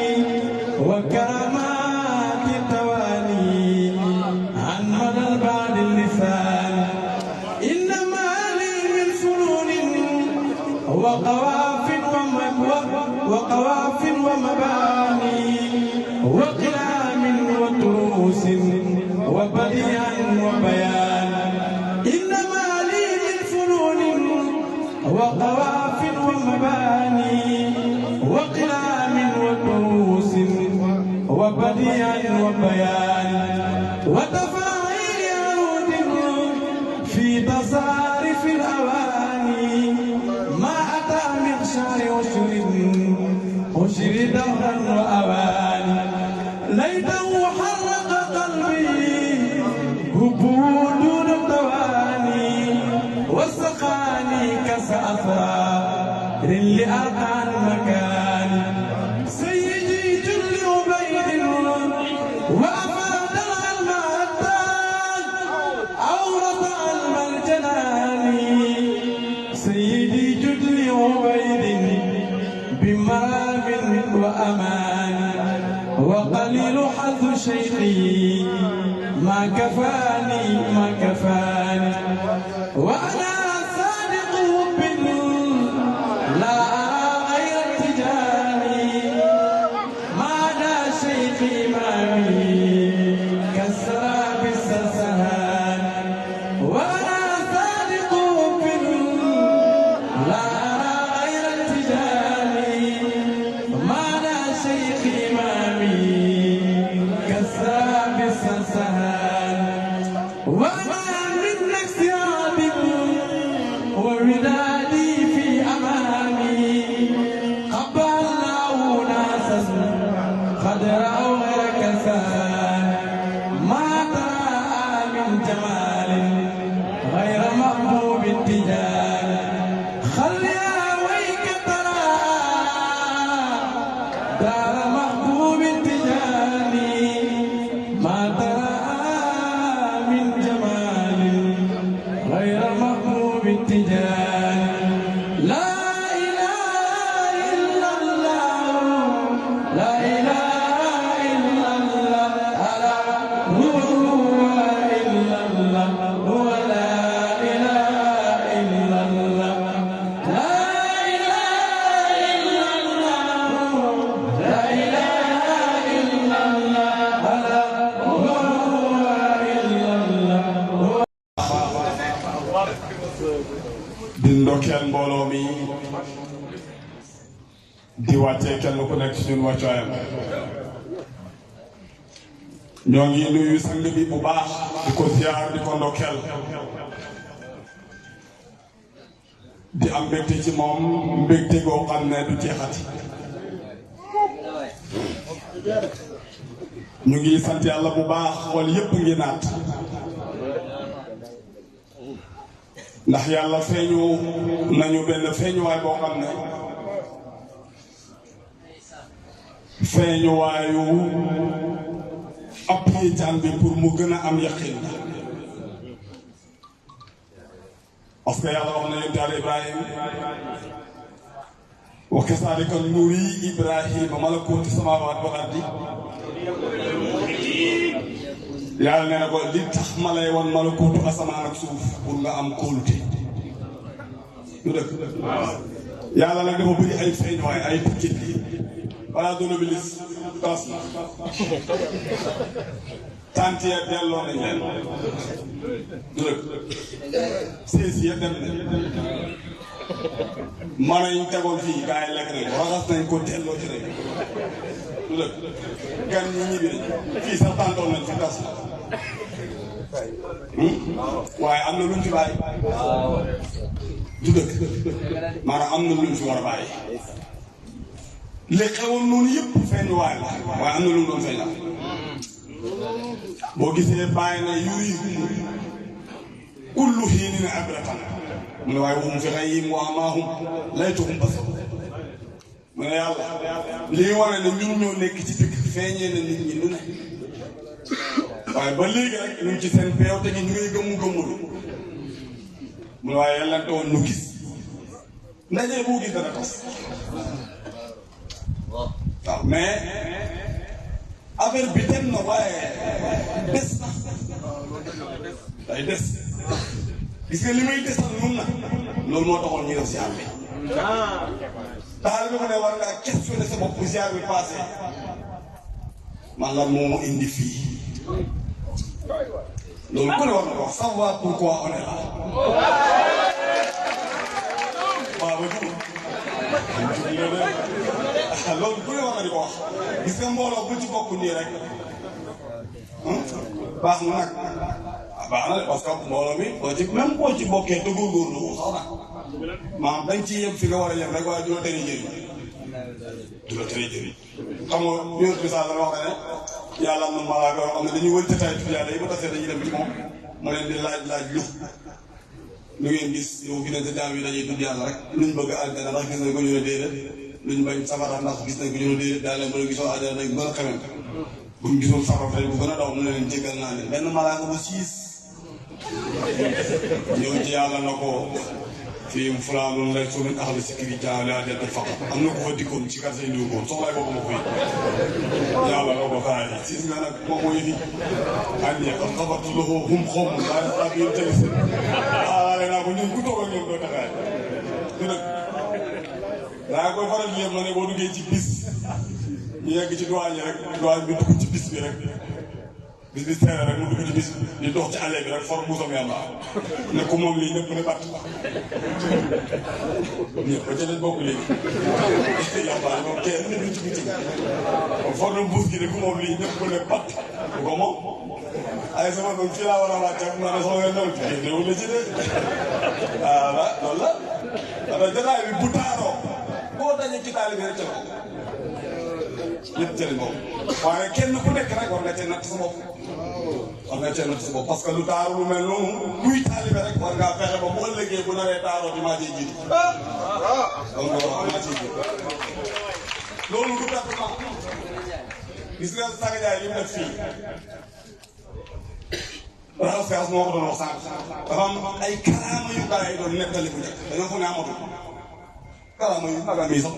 وكرامات التواني عن مدى بعد اللسان إنما لي من فنون وقواف ومباني وقلام وتروس وبديع وبيان إنما لي من فنون وقواف ومباني وقلام وتروس وبديع وبيان وتفاعيل عود في تصارف الأواني ما أتى من شعر أشر دهرا وأواني ليته حرق قلبي هبوا دون التواني وسقاني كأس أثرار لأرقى المكان سيدي جل عبيد وأفاد العلم التاج أورث علم الجنان سيدي جل عبيد بمرام وأمان وقليل حظ شيخي ما كفاني وأنا صادق حب لا غير اتجاهي ما دا شيخ إمامي كالسراب السرسهان وأنا صادق حب لا غير اتجاهي ما دا شيخ إمامي كالسراب السرسهان وأنا من نفس عابد وودادي في أمامي قبل الله ناسا قد رأوا غير كسان ما ترى من جمال غير محبوب التجار خليا ويك ترى دار محبوب التجاني ما ترى من جمال غير محبوب التجاني لا إله إلا الله لا إله إلا الله هو إلا الله هو لا إله إلا الله لا إله إلا الله لا إله إلا الله هو إلا الله di ndokkeel mbooloo mi di wàccee kenn ku nekk ci ñun wàccuwaayam ñoo ngi nuyu sang bi bu baax di ko ziar di ko ndokkeel di am mbégte ci moom mbégte goo xam ne du jeexati ñu ngi sant yàlla bu baax xool yépp ngi naat ndax yàlla feeñu nañu benn feeñuwaay boo xam ne feeñuwaayu appui jaan bi pour mu gën a am yaqin parce que yàlla wax na yonent Yàlla Ibrahim wa kasaalika nuri Ibrahima malakuuti samaawaati wal ardi yàlla nee na ko li tax ma lay wan malakuutu asamaan ak suuf pour nga am kóolute du dëkk yàlla nag dafa bëri ay feeñ waaye ay piccit balaa doon bilis tas na tant ya delloo nañ leen du dëkk sees ya dem nañ mën nañ tegoon fii gars yi lekk nañ ko raxas nañ ko delloo ci rek du dëkk gan ñi ñibbi nañ fii sax tàntoon nañ fi tas na waaye am na luñ fi bàyyi du dëkk maanaam am na luñ fi war a bàyyi li xewoon noonu yëpp feeñ waay la waaye am na lu mu doon feeñ la boo gisee bàyyi na yuri kullu hiinin abratan mu ne waaye waxum fi xayyim wa amaahum laytuhum basar mu ne yàlla lii wane ne ñun ñoo nekk ci dëkk feeñee na nit ñi lu ne waaye ba léegi rek ñu ngi ci seen peew te ñu ngay gëmmu mu ne waaye yàlla te woon ñu gis ndaje boo gis dana tas waaw mais affaire bi dem na waaye des na day des gis nga li may desal nun na loolu moo taxoon ñu def ziar bi taxal bi mu ne war ngaa questionner sa bopp ziar bi passé man lan moo ma indi fii loolu ku ne war na ko wax savoir pourquoi on est là waaw ba jug loolu ku ne war na di ko wax gis nga mbooloo bu ci bokk nii rek baax na nag baax na de parce que mbooloo mi boo ci même boo ci bokkee te góorgóorlu ko sax nag maanaam dañ ciy yem fi nga war a yem rek waaye du la tere jëriñ du la tere jëriñ xam nga ñëw misaal la wax ne yàlla am na malaaka yoo xam ne dañuy wër tataay tur yàlla yi ba tasee dañuy dem ci moom mu leen di laaj lu ngeen gis yow fi ne sa jaam yi dañuy tudd yàlla rek luñ bëgg àjjana ndax gis nañ ko ñu ne déedéet luñ bañ safara ndax gis nañ ko ñu ne déedéet daal leen mën a gisoo àjjana dañ gën a xamante buñ gisoon safara tey bu gën a daw mu ne leen jéggal naa leen benn malaaka ba siis ñëw ci yàlla na ko fii mu fulaanoon lay soo leen axali si kiri jaale àjjana faq am na ko fa dikkoon ci kar say ndiw koon soxlaay boobu ma koy yàlla na ko xaar yi siis nga nag moom mooy ni andi xam xabartu loxo hum xom waaye saa bi yéen tëli seen aale naa ko ñun ku toog ak ñoom doo taxaay du nag daa koy faral di yem na ne boo duggee ci bis ñu yegg ci douane yi rek douane bi dugg ci bis bi rek bis bi seere rek mu dugg ci bis di dox ci àll bi rek for muusam yàlla ne ku moom lii ñëpp ne batt ñëpp ba ca leen bokk léegi yàlla moom kenn ne du ci biti for na mbuus gi ne ku moom lii ñëpp ne batt bu ko moom ay sama doom fii laa war a wàcc ak ma ne soo ngeen doon fii néewul la ci de voilà loolu la parce que jotaay bi bu taaroo boo dañee ci taali bi rek ca la ñëpp jëriñ bopp waaye kenn ku nekk rek war nga cee natt sa bopp war nga cee natt sa bopp parce que lu taaru lu mel noonu luy taalibe rek war ngaa fexe ba bu ëllëgee bu naree taaroo di maa ciy jiitu donc maa ciy jiitu loolu du pertement gis nga Sanga Ndiaye li mu def fii raxas moo ko doon wax sànq dafa am ay karaama yu gars yi doon nettali bu njëkk dañoo foog ne amatul karaama yu magam yi sax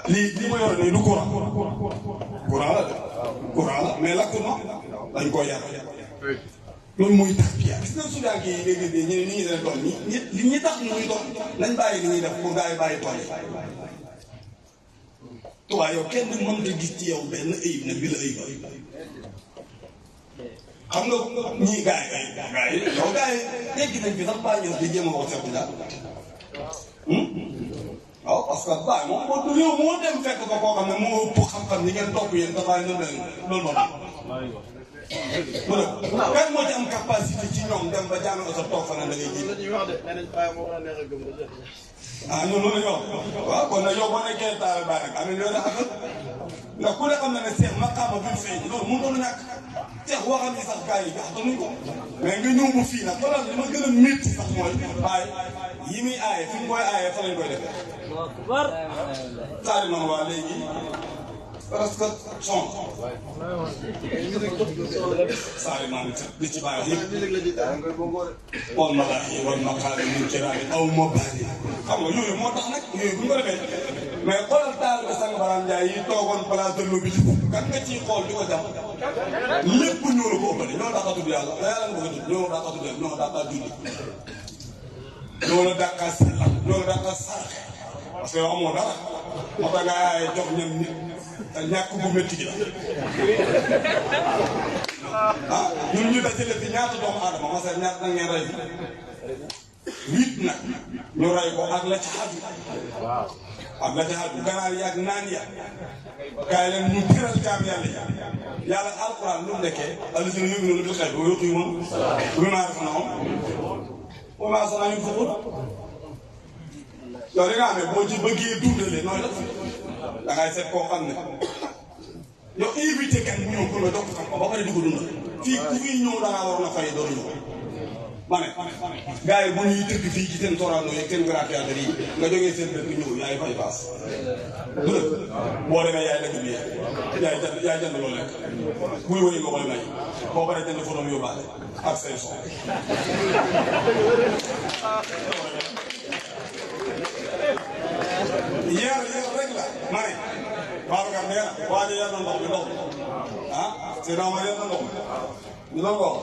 lii ma yor nii du courant la de courant la mais lakk na dañ koo yar loolu mooy tarbiya gis nga Soudan gi léegi de ñu ñi seen tool li ñi tax ñu muy doon nañ bàyyi li ñuy def pour gars yi bàyyi tool yi tubaab yow kenn mënta gis ci yow benn ayib ne bi la ayib xam nga ñii gars yi yow gars yi teggi nañ fi sax baa ñëw di jéem a wax seetlu daal waaw parce que baa moom boo réew moo dem fekk ko koo xam ne moo ëpp xam-xam ni ngeen topp yéen dafay ñëw leen loolu moo tax. kan moo ci am capacité ci ñoom dem ba jàng sa toog fa ne da ngay ji. ah ñun loolu la ñu wax waaw kon nag yow boo nekkee taal baa nag am na ñoo tax ndax ku ne xam na ne seex maqaama bi mu feeñ loolu mënu doon ñàkk seex waxam ni sax gars yi jaxatanuñ ko mais nga ñëw ba fii nag xoolal li ma gën a métti sax mooy bàyyi yi muy aaye fi mu koy aaye fa lañ koy defee. saari noonu waa léegi parce que son saari maa ngi li ci bàyyi yëpp wal malaahi wal maqaami min kiraami aw ma baani xam nga yooyu moo tax nag yooyu bu ñu ko defee mais xoolal taal bi sang Barham Ndiaye yi toogoon place de l'Obélisque kan nga ciy xool di ko jàpp lépp ñoo la ko ëppale ñoo dàqa tudd yàlla da yàlla nga bëgg a tudd ñoo dàqa tudd ñoo dàqa julli ñoo la dàqa sellal ñoo la dàqa saraxe parce que yow amoo dara moo tax nga jox ñam nit te ñàkk bu métti gi la ah ñun ñu dajale fi ñaata doomu aadama ma seet ñaata nag ngeen rey 8 nag ñu rey ko ak la ci xaju ak la ci xaju ganaar yi ak naan ya kaay leen ñu tëral jaam yàlla yi yàlla alquran lu mu nekkee alisina yóbbu noonu bil xëy ba yokku yi moom lu naa def na moom moom maa sax nañu fukk yow li nga xam ne boo ci bëggee dundale nooy def da ngay seet koo xam ne yow invité kan bu ñëw pour nga jox ko xam ba pare di ko dundal fii ku fi ñëw da ngaa waroon a fay doon ñëw ma ne gars yi bu ñuy tëgg fii ci seen Sorano yeeg seen grand théâtre yi nga jógee seen dëkk ñëw yaay fay paas du dëkk boo demee yaay dëkk bi yaay jënd loo lekk buy wëy nga koy may boo paree jënd photo yóbbaale ak say son yar rek la ma ne Babacar nee na waa ji yar na ndox bi ndox ah c'est normal yar na ndox bi ñu doon wax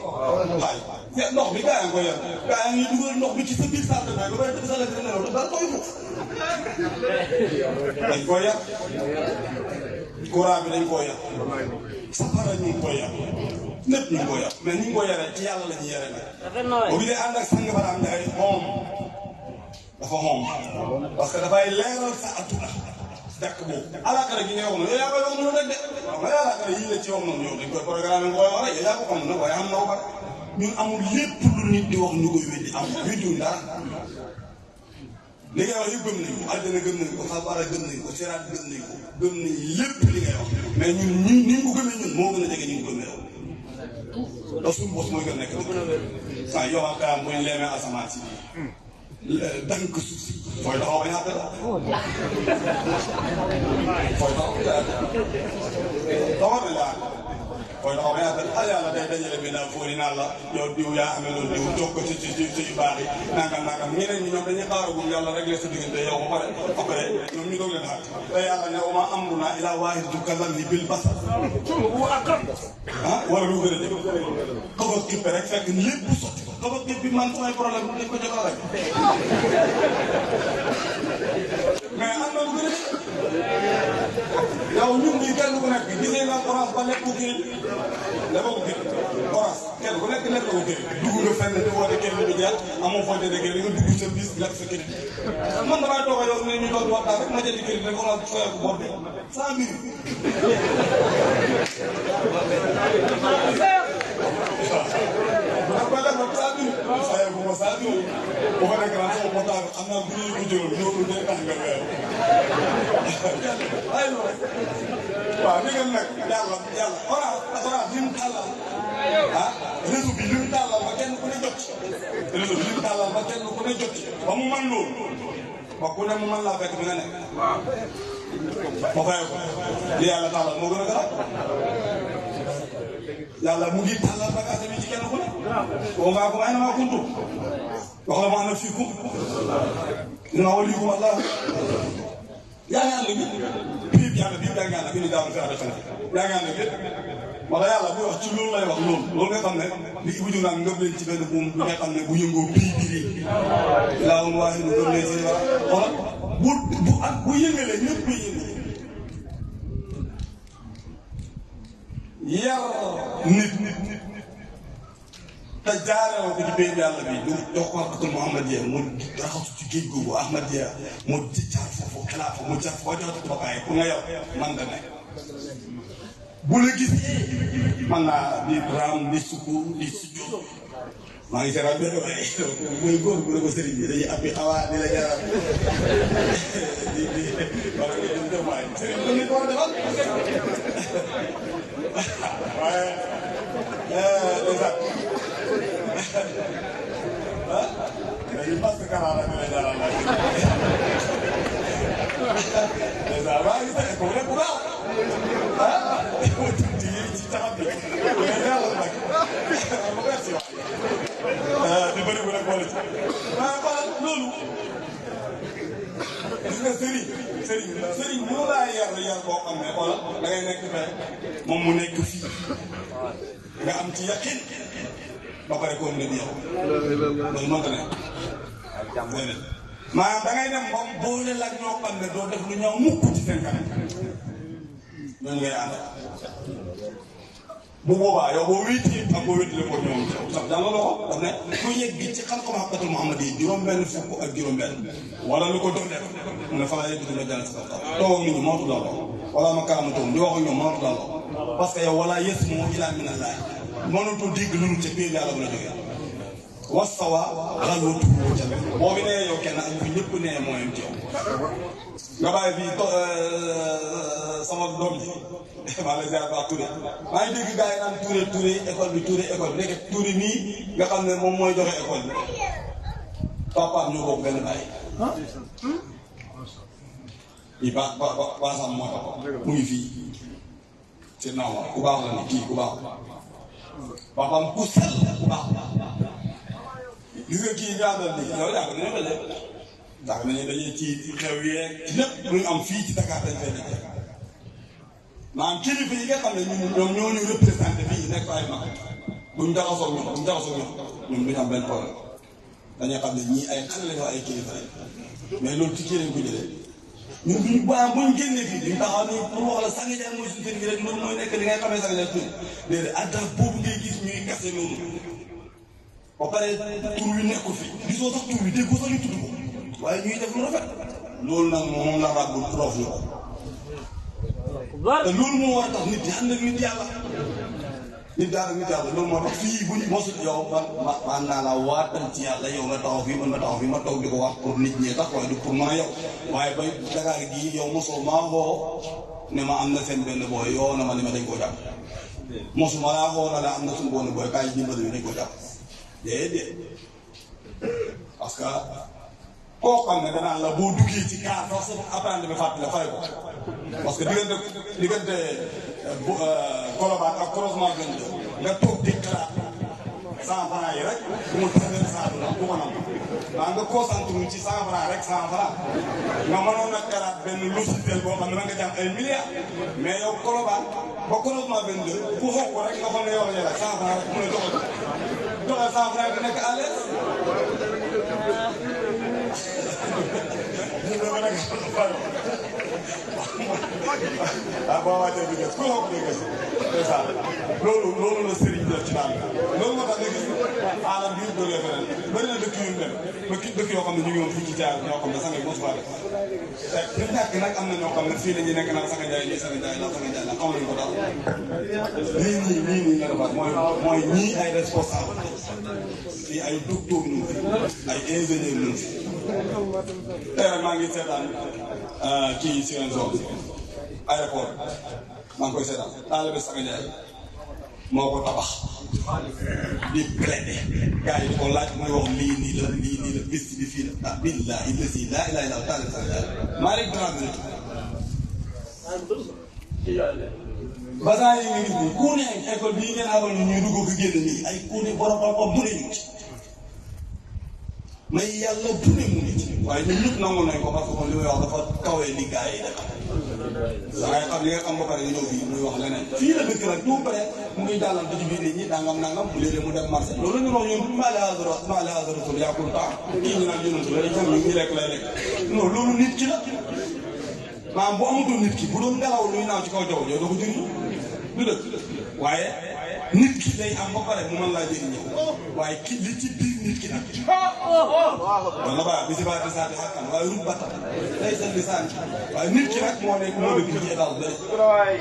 waaye ndox bi gaa yaa ngi koy yar gaa yaa ngi dugal ndox bi ci sa biir salle de bain ba pare def sa lekk ne la daal koy fukk dañ koy yar courant bi dañ koy yar safara ñu ngi koy yar lépp ñu ngi koy yar mais ni ñu koy yaree ci yàlla la ñuy yare nag bu dee ànd ak sang Barham Ndiaye moom dafa moom parce que dafay leeral sa adduna dàkk boobu alaakara gi ngay wax noonu yow yaa koy wax noonu rek de xam nga alaakara yii la ci wax noonu yow dañ koy programme nga koy wax rek yow yaa ko xam nag waaye am na ko kat ñun amul lépp lu nit di wax ñu koy weddi am weddiwuñ dara li ngay wax yëpp gëm nañ ko àddina gëm nañ ko xabaara gëm nañ ko siraat gëm nañ ko gëm nañ lépp li ngay wax mais ñun ni ñu ko gëmee ñun moo gën a jege ñu ko gëmee yow ndax suñu bos mooy gën a nekk dëgg waaw yow ak kaam bu ñu leemee asamaan si dank suuf si fooy taxaw ba ñaata la fooy taxaw ba ñaata fooy taxaw ba ñaata la yàlla day dajale bi naan fóori naan la yow diw yaa amee loolu diw jox ko ci yu baax yi nangam nangam ñeneen ñi ñoom dañuy xaaragum yàlla réglé sa diggante yow ba pare après ñoom ñu doog leen xaar te yàlla ne wa maa amrunaa illaa waahidun kalamhi bil basar ah wala lu gën a jëm xabar kippe rek fekk lépp sotti ko xabar kippe bi man samay problème dañ ko jox rek mais am na lu gën a yow ñun ñii kenn ku nekk gisee nga orange ba lekk ko kii dafa ko kii orange kenn ku nekk lekk ko kii dugg nga fenn di woote kenn bi jeex amoo fonte de kii nga dugg sa bis lekk sa kii man damay toog a yow ne ñu doon waxtaan rek ma jënd kii rek orange fayal ko bor bi 100 000 bu ko nekk naan sama portable xam naa bu ñuy ko jëloon ñëw day tax nga weer ay loolu waaw ni ngeen nag yàlla orange li mu tàllal ah réseau bi li mu tàllal ba kenn ku ne jot ci réseau bi li mu tàllal ba kenn ku ne jot ci ba mu mën loolu ba ku ne mu mën laa fekk bi nga nekk ma fayee ko li yàlla tàllal moo gën a garab yàlla mu ngi tàllal bagage bi ci kenn ku ne boo ngaa ko ay na maa kuntu wax la ma ana fii kum dina walikum Allah yaa ngi ànd bi bii yàlla bii yaa ngi ànd bi ni daaw fi àdduna yaa ngi ànd bi wala yàlla bi wax ci loolu lay wax loolu nga xam ne li bu ñu naan ngëb leen ci benn buum bi nga xam ne bu yëngoo bii bii ilaahun waahid ngëb leen si wax xoolal bu yëngalee ñëpp bay yëngu yar nit te jaaree ko ci béy yàlla bi du jox ko ak Muhammadiya mu raxasu ci géej googu Ahmadiya mu jaar foofu xilaafa mu jaar foo jox ko bàyyi ku nga yow man da nekk bu la gis man naa di raam di sukku di sujjóot maa ngi seeraat benn waaye mooy góor bu la ko sëriñ bi dañuy appi awaa di la jaral di wala nga jëm dem waaye sëriñ bi ni ko war a defal waaye dañuy parce que karaara bi la jaral la dèjà maa ngi seet ko bu baax bëri bu rek boole ci waaye xoolal loolu gis nga sëriñ mënu laa yar boo xam ne xoolal da ngay nekk fee moom mu nekk fii nga am ci yaqin ba pare ko ne di yow loolu mënta ne maanaam da ngay dem moom boole la ak ñoo xam ne doo def lu ñaaw mukk ci seen kanam ñooñu ngay ànd bu boobaa yow boo wéetee ak boo wéetee ko ñoom sax jàng loo ko daf ne ku yegg ci xam-xam xaqatul Muhammad yi juróom-benn fukk ak juróom-benn wala lu ko doon def mu ne fa laa yegg dina jàll si kaw toog nit ñi moo tuddal loo wala ma karamatoom di wax ak ñoom moo tuddal loo parce que yow wala yes moo ilaa min Allah mënatoo dégg lu ca biir yàlla bu la jógee wasawa xalwatu ca boo bi nee yow kenn ak bi ñëpp nee mooyam ci yow nga bàyyi fii sama doom ji maa ngi lay ziar baax Touré maa ngi dégg gars yi naan Touré école bi nekk Touré nii nga xam ne moom mooy joxe école bi papaam ñoo bokk benn bàyyi yi baasam moo tax mu ngi fii ci naaw ku baax la ni kii ku baax papaam ku sell ku baax gis nga kii nga àndal nii yow yàgg nañu ko def ndax dañuy ci xew yeeg ci lépp lu ñu am fii ci Dakar dañ fay nekk maanaam kilifa yi nga xam ne ñoom ñoo ñu représenté fii nekk ay mag buñ jaxasoo ñun duñu am benn problème dañuy xam ne ñii ay xale lañu ay kilifa lañ mais loolu ci kii lañ ko jëlee ñun duñu baax buñ génnee fii duñ taxaw ni pour wax la Sanga Ndiaye mooy suñu sëriñ bi rek loolu mooy nekk li ngay xamee Sanga Ndiaye tuuti déedéet adda boobu ngay gis ñuy kase loolu ba pare tur wi nekkul fi gisoo sax tur wi déggoo sax ñu tudd ko waaye ñuy def lu rafet loolu nag moom la ràggul roof ñu ko te loolu moo war a tax nit di ànd ak nit yàlla loolu moo tax fii buñ mosul yow man naa la waatal ci yàlla yow nga taxaw fii man ma taxaw fii ma toog di ko wax pour nit ñi tax waaye du pour mën a yow waaye ba Dakar gii yow mosoo maa xoo ne ma am na seen benn booy yoo na ma ni ma dañ koo jàpp mosuma laa xoo na la am na suñu benn booy kaay dimbali bi dañ koo jàpp déedéet parce que koo xam ne danaan la boo duggee ci kaar sax sa apprendre bi fàttali la fay ko parce que diggante Colobane ak croisement 22 nga toog di xalaat 100 francs yi rek bu mu tëddee 100 la bu ko nangu maa nga concentré ci 100 francs rek 100 francs nga mënoon a xalaat benn logiciel boo xam ne da nga jàng ay milliards mais yow Colobane ba croisement 22 ku xoo ko rek nga xam ne yow la ñuy rek 100 francs rek mu ne doxal 100 francs bi nekk à l'aise boo wàccee bi gës ku la ko gës loolu la sëriñ def ci daan loolu moo tax nga gis alam bi doole feneen bëri na dëkk yu dem dëkk yoo xam ne ñu ngi woon fii ci jaar ñoo xam ne Sanga mosu faa def te ñàkk nag am na ñoo xam ne fii la ñu nekk naan Sanga Ndiaye nii Sanga Ndiaye la Sanga Ndiaye la xamuñu ko daal nii nga defaat mooy ñii ay responsable fii ay docteur ñu fi ay ingénieur ñu fi tey rek maa ngi seetaan kii si ren zone aéroport maa ngi koy seetaan taalibe Sanga Ndiaye moo ko tabax di plaidé gars yi di ko laaj muy wax lii nii la bis bi fii la ah billahi lasi laa ilaaha illa taalibe Sanga Ndiaye maa rek dinaa gën a basan yi nga gis nii ku ne école bii ngeen amal ñu ñuy dugg ko génn nii ay ku ne borom xam-xam bu ne ñu ci may yàlla bu ne mu ngi ci waaye ñun ñëpp nangu nañ ko parce que li may wax dafa kawee li gars yi def da ngay xam li nga xam ba pare nga ñëw fii muy wax leneen fii la dëkk nag tout près mu ngi jàllante ci biir nit ñi nangam bu léeg-léeg mu dem marché loolu la ñu wax ñun maa la hasaratul yàqul temps kii ñu naan yonantu lay xam ñu lekk lay lekk non loolu nit ki la maanaam bu amatul nit ki bu doon ngelaw luy naaw ci kaw jaww yow doo ko jëriñu du dëkk waaye nit ki day am ba pare mu mën laa jëriñoo waaye ki li ci biir nit ki nag wala ba bi si ba desaati xakkan waaye rut batta day seen lisaan waaye nit ki nag moo nekk moo dëkk ci étage bëri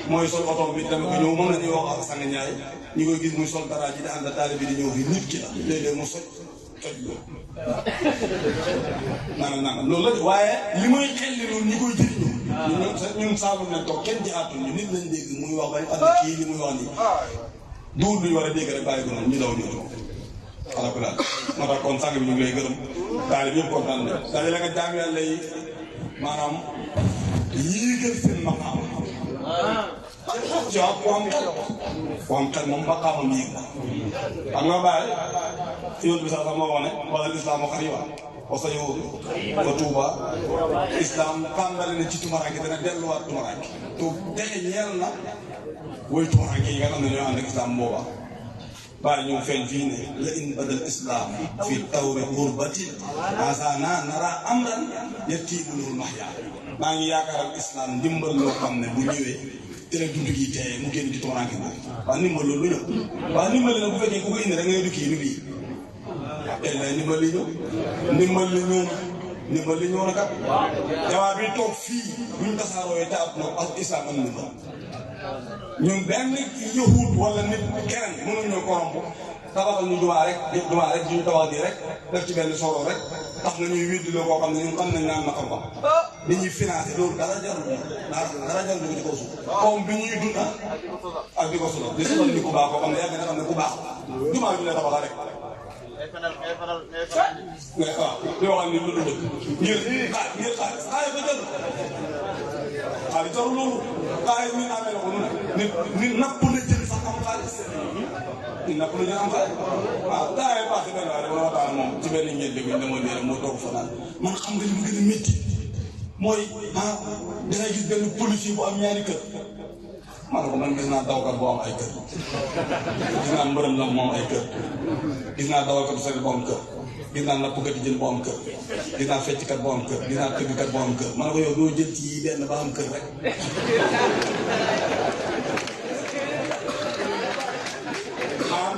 mooy sol oto bi dama ko ñëw moom la ñuy wax ak Sanga Ndiaye ñi koy gis muy sol dara ji di ànd taali bi di ñëw fii nit ki la léeg-léeg mu soj toj loolu nangam loolu la waaye li muy xel li loolu ñi koy jëriñoo ñun saalum nañ toog kenn ci àttul ñu nit lañ dégg muy wax bañ ànd kii li muy wax nii duur luy war a dégg rek bàyyi ko noonu ñu daw ñëw ala ko daal moo tax kon sang bi ñu ngi lay gërëm taalib yëpp kontaan nañ daal la nga jaam yàlla yi maanaam yii gën seen maqaam ci wax ku am xel moom maqaamam yéeg na xam nga bàyyi yoon bi sax moo wax ne wala islam moo xariba parce que yow fa Tuuba islam tàmbali na ci tumaranke dana delluwaat tumaranke te dexe ñeel na woy tumaranke yi nga xam ne ñoo ànd ak islam boobaa bàyyi ñu feeñ fii ne la in badal islam fi tawri gurbati asana nara amran yatiibulul mahya maa ngi yaakaaral islam ndimbal loo xam ne bu ñëwee te la dund gi tey mu génn ci tumaranke boobu waaw ndimbal loolu lu ñëw waaw ndimbal nag bu fekkee ku ko indi rek ngay dukki lu lii tey lay ndimbal li ñëw ndimbal li ñëw na kat jawaab bi toog fii buñ tasaaroo te at ak islam am ndimbal ñun benn yahut wala nit keneen mënuñ ñoo koromp tabaxal ñu jumaa rek ñu tabax di rek def ci benn soro rek tax na ñuy weddi loo koo xam ne ñun xam nañ naan na xam-xam li ñuy financé loolu dara jarul ko ci kaw suuf comme bi ñuy dund ak di ko solo di solo ni ku baax koo xam ne yàgg na xam ne ku baax jumaa bi la tabax rek mais waaw yoo xam ne lu dul ngir xaalis ba jarul xaalis jarul loolu xaalis mi amee na ko nit napp na jël sax am xaalis nit napp na jël am xaalis waaw daa yi passé benn waaye dama waxtaan moom ci benn ngeen dégg dama nii rek moo toog fa naan man xam nga li mu gën a métti mooy dangay gis benn policier bu am ñaari kër ma ne ko man gis naa dawkat boo am ay kër gis naa mbërëm la moom ay kër gis naa dawalkat bu sori boo am kër gis naa nappkat jën boo am kër gis naa fecckat boo am kër gis naa tëggkat boo am kër ma ne ko yow doo jël ci yi benn ba am kër rek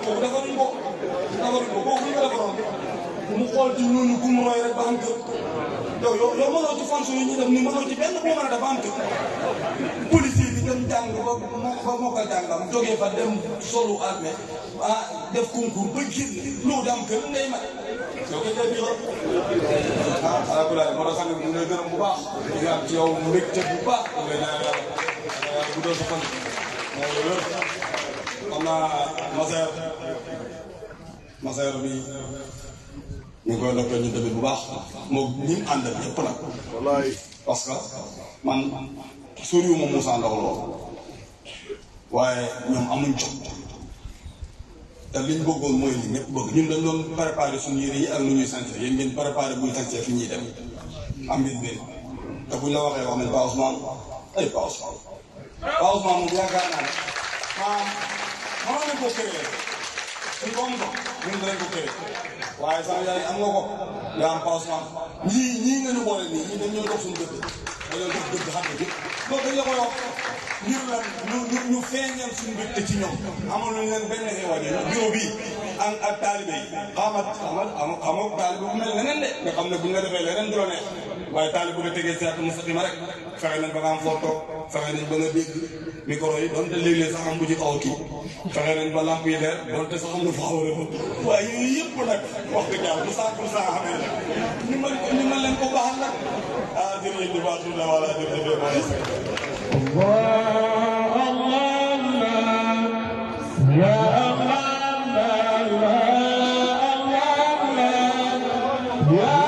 kooku defaruñ ko kooku ñu ko defaroon mu xool ci ñooñu ku mu roy rek ba am kër yow mënoo ci fonction yi ñu def ni mënoo ci benn boo mën a def ba am kër policier bi dem jàng ba moo koy jàngam jógee fa dem solu armée def concours ba génn loo di am kër ngay mat yow kay day biir alhamdulilah moo tax sànq mu ngi lay gërëm bu baax di am ci yow mbégte bu baax da ngay ñaan yàlla guddal sa fan wér xam naa Maseer bi ñu ngi koy ndokkee ñu tamit bu baax moo ñi mu àndal yëpp nag wallaay parce que man soriwuma Moussa Ndaw lool waaye ñoom amuñ jot te liñ bëggoon mooy li ñëpp bëgg ñun dañ doon préparé suñu yére yi ak nu ñuy sañse yéen ngeen préparé buñ sañse fi ñuy dem am mbir mbir te buñ la waxee wax nañ Pa Ousmane ay Pa Ousmane moom yaakaar naa ne mënoon nañ koo créé suñ ko am ko ñun danañ ko créé waaye sama yaay am nga ko nga am Pa Ousmane ñii nga ñu boole nii ñii dañ ñoo dox suñu gëdd dañoo dox gëdd xam ne loolu dañ la koy wax ngir lan ñu feeñal suñu mbégte ci ñoom amoon nañ leen benn xewaat yi bureau bii ak taalibe yi xamal taalibe bu mel leneen de nga xam ne buñ la defee leneen du la neex waaye taalibe bu nga tegee seet mustaqima rek fexe nañ ba nga am foo toog fexe nañ ba nga dégg micro yi donte léeg-léeg sax am bu ci xaw a kii fexe nañ ba lamp yi leer donte sax am na foo xaw a waaye yooyu yëpp nag wax dëgg yàlla bu 100% xamee nag ñu mën leen ko baaxal nag jërëjëf di baax tuuti wala jërëjëf Ya